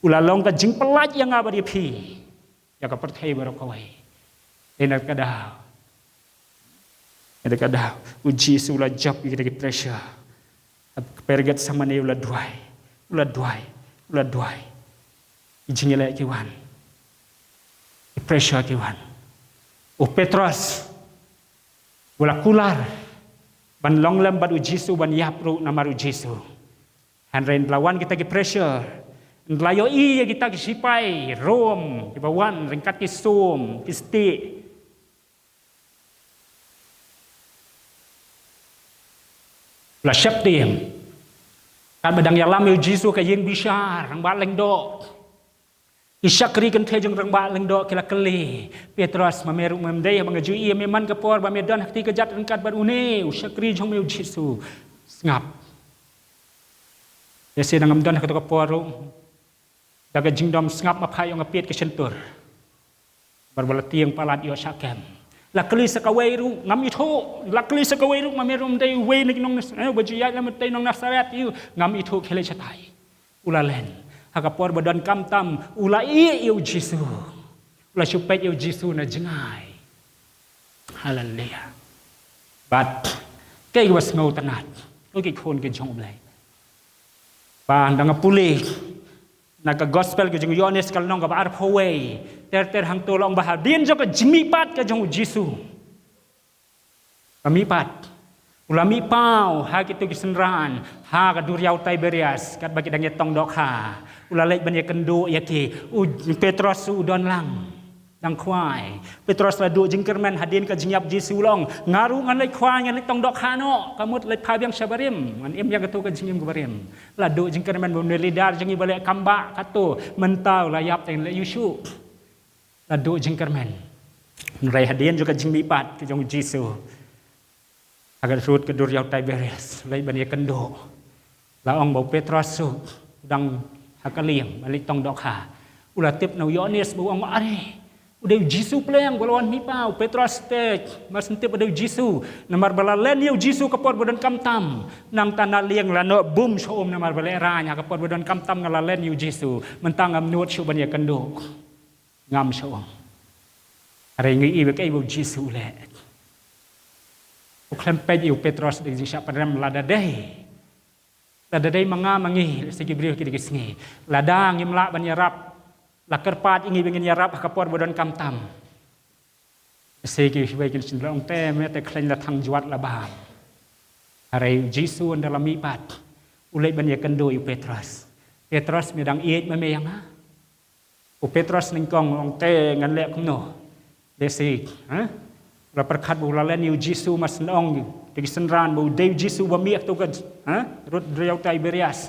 U la long ka jingpyllait ïa nga bad ïa phi. Ïa ka pyrthei baroh kawei. Dei na kata ka daw, dei na kata ka daw u Jisu u la jop ïa kita ki pressure. Ka pyrgit sa mane u la duwai, u la duwai, u la duwai. Ki jingïaleh ki wan, ki pressure ki wan. U Petros u la kular ban long lem bad u Jisu, ban ïap ruh namar u Jisu. Hynrei ynda la wan kita ki pressure, ynda la ïohi ïa kita ki sipai Rom kiba wan ryngkat ki sum ki stieh, la sheptieng. Katba dang ïalam ïa u Jisu ha ka ïing bishar rangbah lyngdoh, ki shakri kynthei jong rangbah lyngdoh ki la kylli, Petros, ma me ruh mem dei haba nga ju ïohi ïa me man ka por ba me don ha kti kajat ryngkat bad une u shakri jong me u Jisu? Sngap. Lehse dang ngam don ha kato ka por ruh, da ka jingdom sngap ma phai ong nga piet ka shyntur. Namar ba la tieng palat ïoh shah kem. La kylli sa kawei ruh, ngam ithuh. La kylli sa kawei ruh, ma me ruh mem dei uwei na ki nong Nas-, eh, ba ju ïaid lem mem dei nong Nasaret ïa u, ngam ithuh, khie leit shatai. U la len. Ha ka por ba donkam tam u la ïeh ïa u Jisu. U la shu peit ïa u Jisu na jngai. Haleluia. Bad kaei kaba sngewtynnat, ko ki khun ki jong U Blei, ba ynda nga pule na ka gospel ka jong u Ïoannis ka lynnong kaba arphew wei, ter ter hangto la ong ba hadien jong ka jingmihpat ka jong u Jisu, ka mihpat, u la mih paw ha kito ki synran ha ka duriaw Tiberias, katba ki dang ïatong dohkha. U la leit ban ïakynduh ïa ki, u Petros u don lang, dang khwai. Petros la duh jingkyrmen hadien ka jingïap Jisu, u la ong, nga ruh ngan leit khwai, ngan leit tong dohkha noh, ka mut leit phai biang sha barim, ngan im biang kato ka jingim kaba rim. La duh jingkyrmen ba une u leader jong ngi ba leh kam bah kato, mynta u la ïap te ngan leit ïuh shuh. La duh jingkyrmen. Hynrei hadien jong ka jingmihpat ka jong u Jisu ha ka rud ka duriaw Tiberias, leit ban ïakynduh, la ong ba u Petros u dang ha ka lieng ban leit tong dohkha. U la tip na u Ïoannis ba u ong, are, u dei u Jisu pleng ba la wan mih paw. U Petros te mar shen tip ba dei u Jisu, namar ba la len ïa u Jisu ka por ba donkam tam. Nangta na lieng la noh bum sha um, namar ba la ïa rang ha ka por ba donkam tam nga la len ïa u Jisu, mynta ngam nud shuh ban ïakynduh. Ngam shuh. Hynrei ngi i ba kaei ba u Jisu u leh. U khlem peit ïa u Petros da ka jingshah pynrem, lada dei, lada dei ma nga ma ngi, lehse ki briew ki dei ki sngi, lada ngim lah ban ïarap, la kyrpad ïa ngi ba ngin ïarap ha ka por ba donkam tam, lehse kiwei kin shu ong te me te khlaiñ la thang jwat la bam. Hynrei u Jisu ynda la mihpat, u leit ban ïakynduh ïa u Petros. Petros, me dang ïeit ma me ïa nga? U Petros nyngkong u ong te ngan leh kumno? Lehse, ha? U la pyrkhat ba u la len ïa u Jisu, mar shen ong te ki synran ba u dei u Jisu ba mih ha kato ka, ha, rud duriaw Tiberias.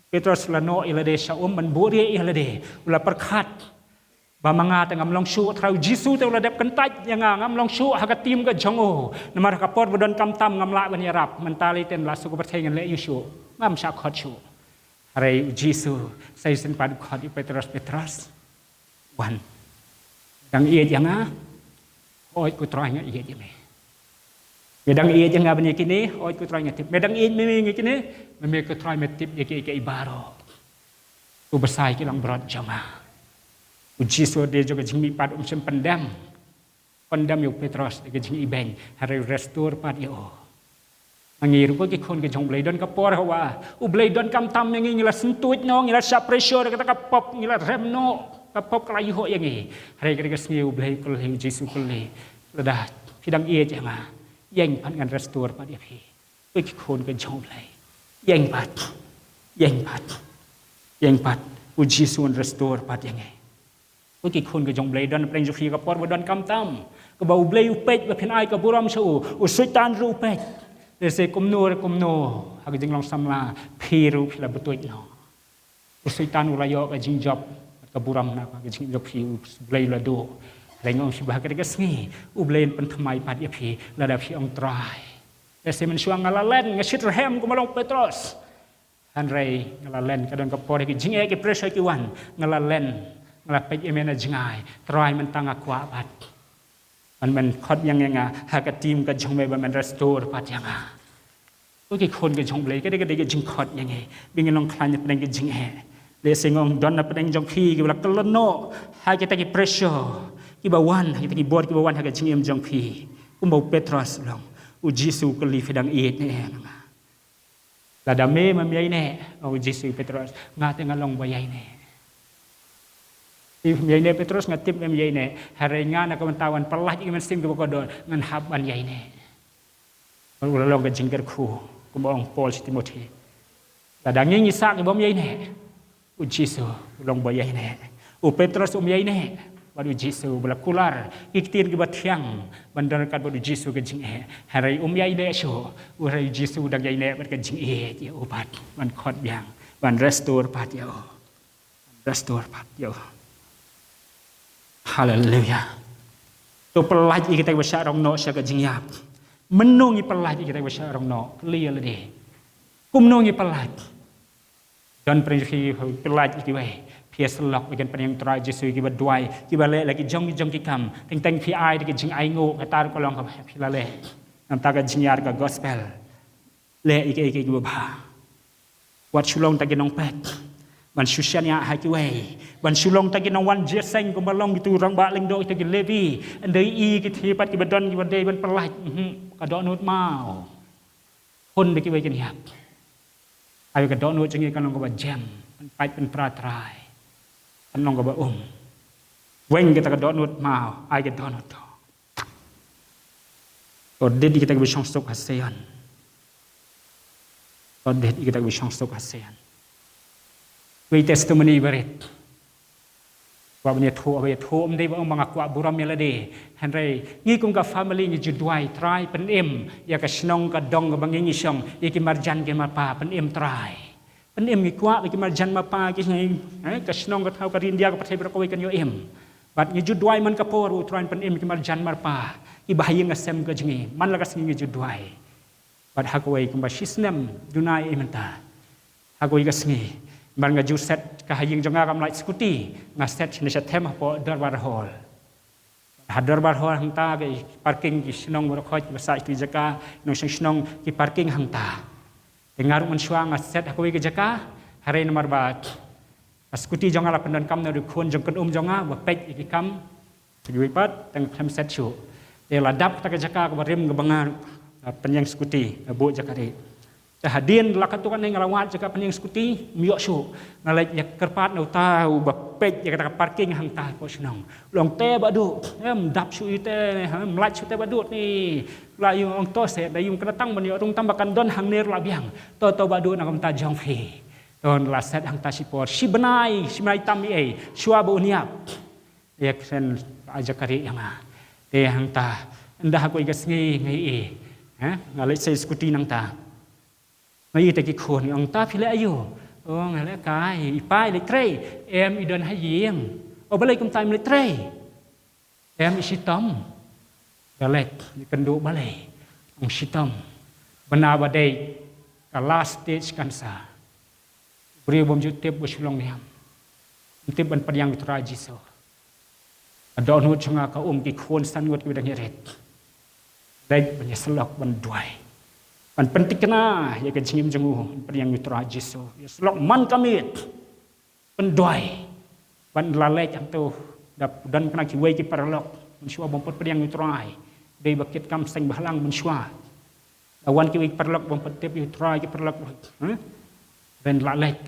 Petros u la noh ïa lade sha um ban buhrieh ïa lade. U la pyrkhat ba ma nga te ngam long shuh, Trai, u Jisu te u la dep kyntait ïa nga, ngam long shuh ha ka team ka jong u. Namar ha ka por ba donkam tam ngam lah ban ïarap. Mynta lei te la shu ka pyrthei ngan leh ïa u shuh, ngam shah khot shuh. Hynrei u Jisu sa shisien pat u khot ïa u Petros, Petros, wan. Dang ïeit ïa nga? Hooid ko Trai, nga ïeit ïa me. Me dang ïeit ïa nga ban ïa kine? Hooid ko Trai, nga tip. Me dang ïeit ïa me ïa kine? Me, me ko Trai, me tip ïa kiei kiei baroh. To bsa ïa ki langbrot jong nga. U Jisu hadien jong ka jingmihpat um shym pyndem. Pyndem ïa u Petros da ka jingibeiñ, hynrei u restore pat ïa u. Ma ngi ruh ko ki khun ki jong U Blei, don ka por hawa U Blei donkam tam ïa ngi, ngi la syntuid noh, ngi la shah pressure da kata ka pop, ngi la rem noh, ka pop ka la ïoh ïa ngi. Hynrei ka dei ka sngi U Blei u kylli, u Jisu u kylli, lada phi dang ïeit ïa nga, ïeng pat ngan restore pat ïa phi. Ko ki khun ki jong U Blei, ïeng pat, ïeng pat, ïeng pat. U Jisu un restore pat ïa ngi. Ko ki khun ki jong U Blei, don napdeng jong phi ka por ba donkam tam, kaba U Blei u peit ba phin ai ka burom sha u, u Soitan ruh u peit. Lehse kumno re kumno ha ka jinglong samla phi ruh phi la btuid noh. U Soitan u la ïoh ka jingjop bad ka burom na ka jingim jong phi, U Blei u la duh. Hynrei nga ong sha phi ba ha kane ka sngi U Blei un pynthymmai pat ïa phi lada phi ong, Trai, lehse mynshuwa nga la len, nga shitrhem kum u long u Petros. Hynrei nga la len, ka don ka por ha ki jingeh ki pressure ki wan, nga la len, nga la peit ïa me na jngai, Trai, mynta nga kwah pat ban men khot biang ïa nga ha ka team ka jong me, ban men restore pat ïa nga. Ko ki khun ki jong U Blei, ka dei, ka dei ka jingkhot ïa ngi ba ngin long khlaiñ napdeng ki jingeh. Lehse nga ong don napdeng jong phi kiba la kyllon noh ha kita ki pressure kiba wan, ha kita ki bor kiba wan ha ka jingim jong phi. Kumba u Petros u long, u Jisu u kylli, phi dang ïeit ne em ïa nga? Lada me mem ïaineh, ong u Jisu ïa u Petros, nga te nga long ba ïaineh. Mem ïaineh Petros, nga tip mem ïaineh. Hynrei nga na ka bynta ban pyllait ïa ki mynsiem kiba kordor, ngan hap ban ïaineh. Bad u la long ka jingkyrkhu, kumba ong Paul sha Timothi. Lada ngi ngi sah ki bym ïaineh, u Jisu u long ba ïaineh. U Petros um ïaineh bad u Jisu, ba la kular ki ktien kiba thiang ban don ryngkat bad u Jisu ka jingeh. Hynrei um ïaineh shuh, hynrei u Jisu u dang ïaineh bad ka jingïeit ïa u pat, ban khot biang, ban restore pat ïa u. Restore pat ïa u. Haleluya. To pyllait ïa kita kiba shah rong noh sha ka jingïap. Mynno ngi pyllait ïa kita kiba shah rong noh, kylli ïa lade. Kumno ngi pyllait? Don pyrshah phi pyllait ïa kiwei, phi ïasyllok ïa ki pynïeng Trai Jisu, kiba duwai, kiba leh la ki jong ki jong ki kam. Teng teng phi ai da ka jingainguh, kata ruh ka long kaba phi la leh. Nangta ka jingïar ka gospel. Leh ïa kiei kiei kiba bha. Wat shu long tang ki nongpeit ban shu shaniah ha kiwei, ban shu long tang ki nongwan jingïaseng kumba long kito ki rangbah lyngdoh, kito ki Levi. Ynda i ki thie pat kiba don kiba dei ban pyllait, mhm, ka dohnud maw. Hun da kiwei kin ïap. Ai ka dohnud jong ngi kan long kaba jem, pynpait pynpra Trai. Kan long kaba um. Weng kata ka dohnud maw, ai ka dohnud to. To dit ïa kita kiba shong suk ha Sion. To dit ïa kita kiba shong suk ha Sion. Wei testimony barit. Kwah ban ïathuh, ba ïathuh, ym dei ba ong ba nga kwah burom ïa lade. Hynrei ngi kum ka family ngi ju duwai, Trai pynim ïa ka shnong ka dong kaba ngi ngi shong, ïa ki marjan ki marpa pynim Trai. Pynim, ngi kwah ba ki marjan marpa ki, eh, ka shnong ka thaw ka ri India ka pyrthei baroh kawei kan ïoh im. Bad ngi ju duwai man ka por, u Trai pynim ki marjan marpa, kiba ha ïing ha sem ka jong ngi. Man la ka sngi ngi ju duwai. Bad ha kawei kumba shi snem duna ïa mynta, ha kawei ka sngi, namar nga ju set ka ha ïing jong nga kam lait scooty, nga set shane sha them hapoh Dorbar Hall. Ha Dorbar Hall hangta ki parking ki shnong baroh khoit, ba sah ki jaka nongshong shnong ki parking hangta. Te nga ruh mynshuwa nga set ha kawei ka jaka, hynrei namar ba ka scooty jong nga la pyndonkam na u khun jong kynum jong nga ba peit ïa ki kam. Te kiwei pat tang khlem set shuh. Te la dap kata ka jaka kaba rim kaba nga ruh, la pynïeng scooty, la buh jaka rieh. Te hadien la katto katne nga la wad jaka pynïeng scooty, ym ïoh shuh. Nga leit ïa kyrpad na uta uba peit ïa kata ka parking hangta hapoh shnong. U ong te Bah Duh, em dap shuh ïa te, ha, ym lait shuh te Bah Duh ni. La ïa ong to se, da ïa ong kane tang ban ïoh rung tang ba kan don hangne ruh la biang. To to Bah Duh na ka bynta jong phi. To la set hangta shipor, shi bnai, shi bnai tam ïa ei, shuwa ba un ïap. Ïa kren ai jaka rieh ïa nga. Te hangta, ynda ha kawei ka sngi nga ïohi, eh, nga leit sei scooty nangta. Nga ïohi kita ki khun, nga ong ta phi leh aïu? Oh, nga leh kai, i pa i leit trei. Em, i don ha ïing. Oh, balei kumta im leit trei? Em, i shitom. Nga leit, ïakynduh balei? Ong shitom. Bynta ba dei ka last stage cancer. Briew bym ju tip ba shu long niam. Ym tip ban pdiang ïa u Trai Jisu. Ka dohnud jong nga ka um, ki khun san ngut kiba dang ïarit. Leit ban ïasyllok ban duwai. Ban pynthikna ïa ka jingim jong u, ban pdiang ïa u Trai Jisu. Ïasyllok man ka miet. Pynduwai. Ban la leit hangto, da don kane kiwei ki paralok. Mynshuwa bym pat pdiang ïa u Trai. Dei ba kit kam seng bhalang mynshuwa. Da wan kiwei ki paralok bym pat tip ïa u Trai, ki paralok. Hynrei la leit.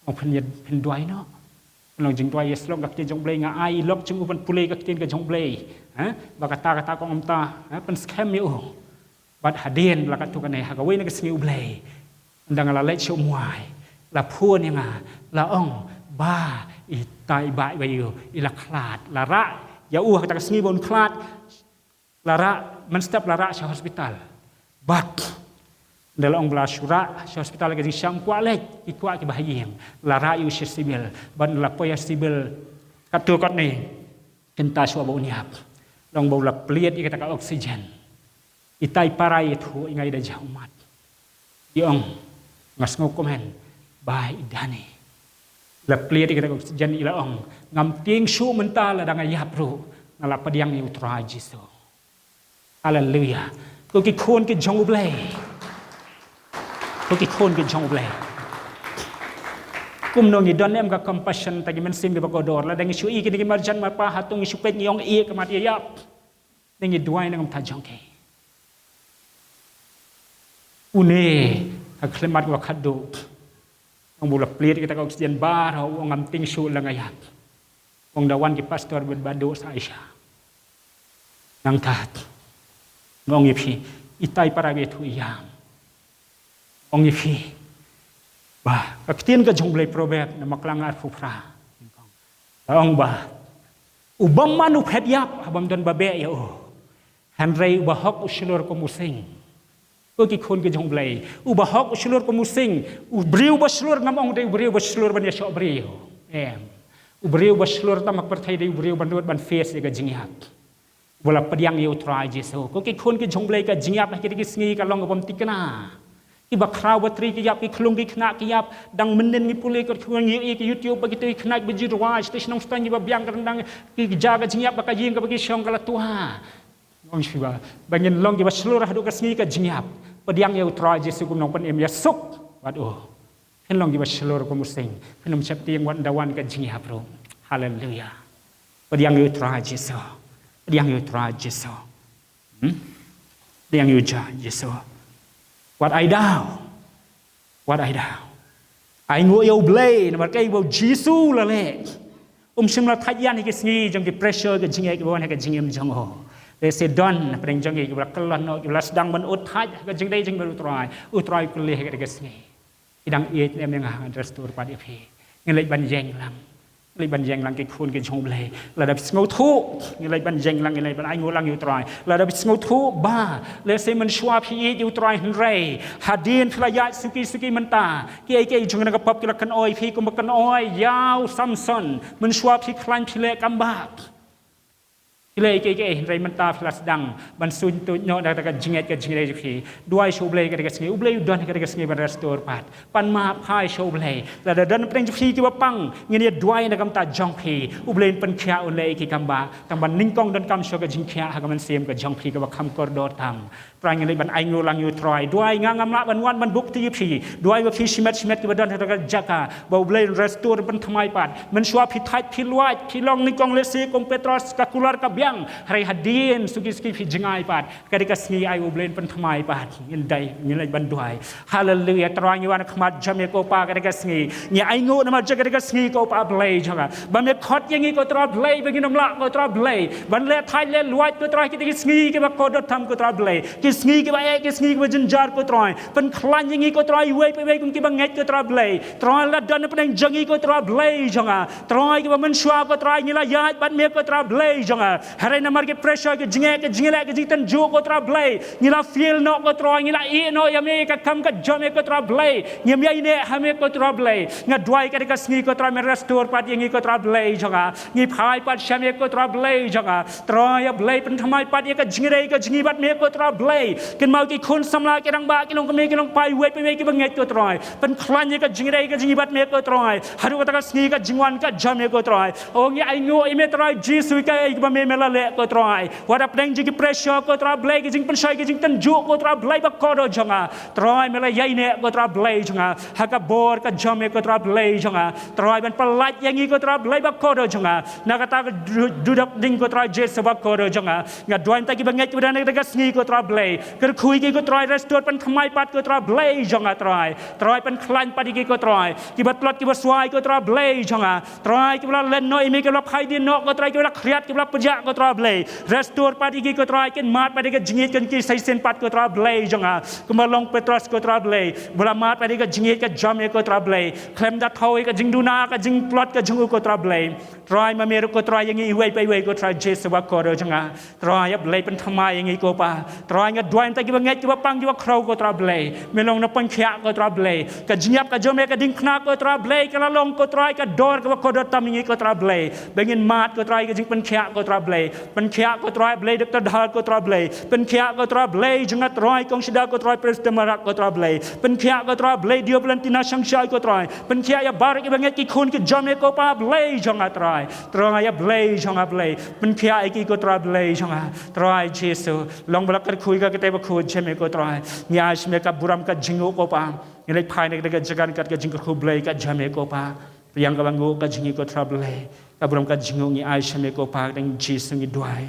Ong phin ïa, phin duwai noh. Phin long jingduwai, ïasyllok ka ktien jong U Blei, nga ai i lok jong u ban pule ka ktien ka jong U Blei. Ha? Ba kata kata kong ym ta, ha, pynskhem ïa u. Bad hadien la katto katne ha kawei na ka sngi U Blei, ynda nga la leit sha u Mwai, la phone ïa nga, la ong ba itai i Bah Bayu i la khlad, la rah ïa u ha kata ka sngi ba un khlad. La rah, mynstep la rah sha hospital. Bad ynda la ong ba la shu rah sha hospital ka jingshisha ym kwah leit, ki kwah kiba ha ïing. La rah ïa u sha civil, bad la poi ha civil katto katne, kynta shuwa ba un ïap. La ong ba u la plied ïa kata ka oxygen. Itai para ïathuh ïa nga, i da jahummat. I ong, nga sngewkmen ba i dane. La plied ïa kata ka oxygen, i la ong, ngam tieng shuh mynta, lada nga ïap ruh nga la pdiang ïa u Trai Jisu. Haleluya. Ko ki khun ki jong U Blei. Ko ki khun ki jong U Blei. Kumno ngi don em ka compassion, ta ki mynsiem kiba kordor? Lada ngi shu i kine ki marjan marpa, hato ngi shu peit ngi ong ïa ka mat ïa ïap? Ne ngi duwai na ka bynta jong ki? Une Ha ka khyllipmat kaba khatduh, ong ba u la plie kata ka oxygen baroh, u ong ngam tieng shuh la nga ïap. Ong da wan ki pastor bad ba duh sa Aisha. Nangta nga ong ïa phi, itai para ba ïathuh ïa nga. Ong ïa phi ba ka ktien ka jong U Blei, Proverb na bakla nga arphew phra, ka ong ba u bymman u phet ïap ha bym don ba beh ïa u, hynrei u bahok u shlur kum u sing. Ko ki khun ki jong U Blei, u bahok u shlur kum u sing. U briew ba shlur ngam ong dei u briew ba shlur ban ïashoh briew, em. U briew ba shlur tam ha ka pyrthei dei u briew ba nud ban face ïa ka jingïap, ba la pdiang ïa U Trai Jisu. Ko ki khun ki jong U Blei, ka jingïap ha kine ki sngi ka long ka bym thikna. Kiba khraw ba tri ki ïap, ki khlung ki khynnah ki ïap, dang mynnin ngi pule, ko ki khun ngi ïohi ha ki YouTube ba kito ki khynnah ba ju rwai sha shnong shnong, kiba biang ka ryndang, ki jia ka jingïap ba ka ïing kaba ki shong ka la twa. Ong shuwa ba ngin long kiba shlur haduh ka sngi ka jingïap. Pdiang ïa U Trai Jisu kum u nongpynim, ïasuk bad u. Phin long kiba shlur kum u sing, phin ym sheptieng wat da wan ka jingïap ruh. Haleluia. Pdiang ïa U Trai Jisu. Pdiang ïa U Trai Jisu. Hmm? Pdiang ïa U Jisu. Wat ai daw. Wat ai daw. Ai nguh ïa U Blei namar kaei ba U Jisu u la leh. Um shym la thait ïa ngi ha ki sngi jong ki pressure, ka jingeh kiba wan ha ka jingim jong u. Lehse don hapdeng jong ngi kiba la kyllon noh, kiba la sdang ban ud thait ha ka jingdei jong ngi bad U Trai. U Trai u kylli ha kata ka sngi. Phi dang ïeit ne em ïa nga, ngan restore pat ïa phi. Ngin leit ban ïeng lang. Ngin leit ban ïeng lang ki khun ki jong U Blei. Lada phi sngewthuh, ngin leit ban ïeng lang, ngin leit ban ai nguh lang ïa U Trai. Lada phi sngewthuh ba lehse mynshuwa phi ïeit ïa U Trai hynrei hadien phi la ïaid suki suki mynta, kiei kiei jong kane ka pop ki la kynoi ïa phi kumba kynoi ïa u Samson. Mynshuwa phi khlaiñ, phi leh kam bha, phi leh kiei kiei, hynrei mynta phi la sdang ban suiñ tuid noh da kata ka jingngeit ka jingngeit jong phi. Duwai sha U Blei kata ka sngi, U Blei u don kata ka sngi ban restore pat. Pan map phai sha U Blei. Lada don hapdeng jong phi kiba pang, ngin ïa duwai na ka bynta jong phi. U Blei un pynkhiah, un leh ïa ki kam bha. Tang ban nyngkong donkam shuh ka jingkhiah ha ka mynsiem ka jong phi kaba kham kordor tam. Trai, ngin leit ban ai nguh lang ïa U Trai. Duwai, nga ngam lah ban wan ban buh kti ïa phi. Duwai ba phi shimet shimet kiba don ha kata ka jaka, ba U Blei un restore, pynthymmai pat. Mynshuwa phi thait, phi luid, phi long nyngkong lehse kum u Petros, ka kular ka biang. Hynrei hadien suki suki phi jngai pat. Kata ka sngi ai U Blei un pynthymmai pat. Ngin dei, ngin leit ban duwai. Haleluia. Trai, ngi wan ha khmat jong me ko Pa kata ka sngi. Ngi ai nguh namar jong kata ka sngi ko Pa Blei jong nga. Ba me khot ïa ngi ko Trai Blei, ba ngin ym lah ko Trai Blei ban leh thait leh luid ko Trai, kita ki sngi kiba kordor tam ko Trai Blei. Ki sngi kiba eh, ki sngi kiba jynjar ko Trai. Pynkhlaiñ ïa ngi ko Trai, iwei pa iwei kum kiba ngeit ko Trai Blei. Trai, la don hapdeng jong ngi ko Trai Blei jong nga. Trai, kiba mynshuwa ko Trai ngi la ïaid bad me ko Trai Blei jong nga. Hynrei namar ki pressure, ki jingeh, ki jingeh, ki jingtynjuh ko Trai Blei, ngi la fail noh ko Trai, ngi la ïeh noh ïa me, ïa ka kam ka jong me ko Trai Blei. Ngim ïaineh ha me ko Trai Blei. Nga duwai kata ka sngi ko Trai me restore pat ïa ngi ko Trai Blei jong nga. Ngi phai pat sha me ko Trai Blei jong nga. Trai, ïa Blei pynthymmai pat ïa ka jingïadei ka jong ngi bad me ko Trai Blei. Kynmaw ki khun samla, ki rangbah, ki longkmie, ki longpai, iwei pa iwei kiba ngeit ko Trai. Pynkhlaiñ ïa ka jingïadei ka jong ngi bad me ko Trai. Haduh kata ka sngi ka jingwan ka jong me ko Trai. O, ngi ai nguh ïa me Trai Jisu ïa kaei kaba me, me la leh ko Trai. Wat hapdeng jong ki pressure ko Trai Blei, ki jingpynshoi, ki jingtynjuh ko Trai Blei ba kordor jong nga. Trai, me la ïaineh ko Trai Blei jong nga. Ha ka bor ka jong me ko Trai Blei jong nga. Trai, ban pyllait ïa ngi ko Trai Blei ba kordor jong nga. Na kata ka du-, dudok ding ko Trai Jisu ba kordor jong nga. Nga duwai ïa kita kiba ngeit kiba don ha kata ka sngi ko Trai Blei. Kyrkhu ïa ki ko Trai, restore, pynthymmai pat ko Trai Blei jong nga Trai. Trai, pynkhlaiñ pat ïa ki ko Trai. Kiba tlot kiba swai ko Trai Blei jong nga. Trai, kiba la len noh ïa me, kiba la phai dien noh ko Trai, kiba la khriat, kiba la pyrshah ko Trai Blei. Restore pat ïa ki ko Trai, kin mad pat ïa ka jingïeit, kin ki sa shisien pat ko Trai Blei jong nga. Kumba long u Petros ko Trai Blei. Ba la mad pat ïa ka jingïeit ka jong me ko Trai Blei. Khlem da thaw ïa ka jingduna, ka jingtlot ka jong u ko Trai Blei. Trai, ma me ruh ko Trai ïa ngi iwei pa iwei ko Trai Jisu ba kordor jong nga. Trai, ïa Blei pynthymmai ïa ngi ko Pa. Trai, nga duwai na kita kiba ngeit, kiba pang, kiba khraw ko Trai Blei. Me long na pynkhiah ko Trai Blei. Ka jingïap ka jong me ka diengphna ko Trai Blei, ka la long ko Trai ka dor kaba kordor tam ïa ngi ko Trai Blei. Ba ngin mad ko Trai ka jingpynkhiah ko Trai Blei. Pynkhiah ko Trai Blei Doktor Dhar ko Trai Blei. Pynkhiah ko Trai Blei jong nga Trai Kong Shida ko Trai Presbyter Marak ko Trai Blei. Pynkhiah ko Trai Blei Dio Valentina Shangshai ko Trai. Pynkhiah ïa baroh kiba ngeit ki khun ki jong me ko Pa Blei jong nga Trai. Trai ïa Blei jong nga Blei. Pynkhiah ïa ki ko Trai Blei jong nga. Trai Jisu. Long ba la kyrkhu ïa ka kyrteng bakhuid jong me ko Trai. Ngi ai sha me ka burom ka jingnguh ko Pa. Ngi leit phai na ka jaka kat ka jingkyrkhu Blei ka jong me ko Pa. Pdiang ka bangnguh ka jong ngi ko Trai Blei. Ka burom ka jingnguh ngi ai sha me ko Pa, ka kyrteng Jisu ngi duwai.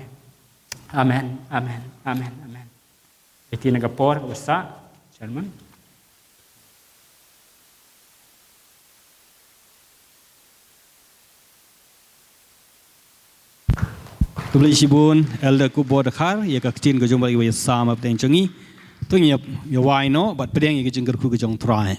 Amen. Amen. Amen. Amen. Iti na ka por ka basa, Chairman. Khublei shibun Elder Kup Bor Dkhar ïa ka ktien ka jong ba ïa sam hapdeng jong ngi. To ngin ïa wai noh bad pdiang ïa ka jingkyrkhu ka jong Trai.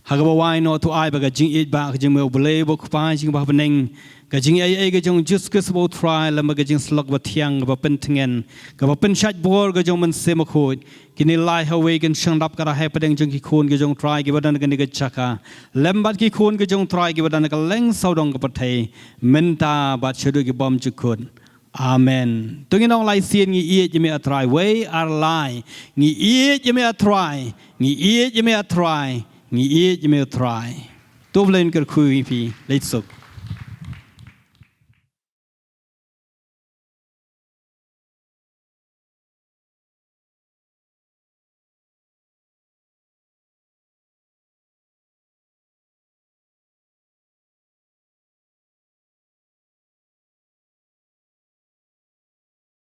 Ha kaba wai noh to ai ba ka jingïeit ba ka jingmut U Blei ba U Kpa jong ngi ba ha bneng, ka jingaiei ka jong Jisu Khrist ba U Trai lem bad ka jingsyllok ba thiang kaba pyntngen, kaba pynshait bor ka jong Mynsiem Bakhuid, kin ïalai ha kawei, kin shong dap ka rah hapdeng jong ki khun ka jong Trai kiba don ha kane ka jaka, lem bad ki khun ka jong Trai kiba don ha kylleng sawdong ka pyrthei, mynta bad shaduh ki bymjukut. Amen. To ngin ong lai sien: Ngi ïeit ïa me A Trai. Wei, ar, lai. Ngi ïeit ïa me A Trai. Ngi ïeit ïa me A Trai. Ngi ïeit ïa me A Trai. To U Blei un kyrkhu ïa phi. Leit suk.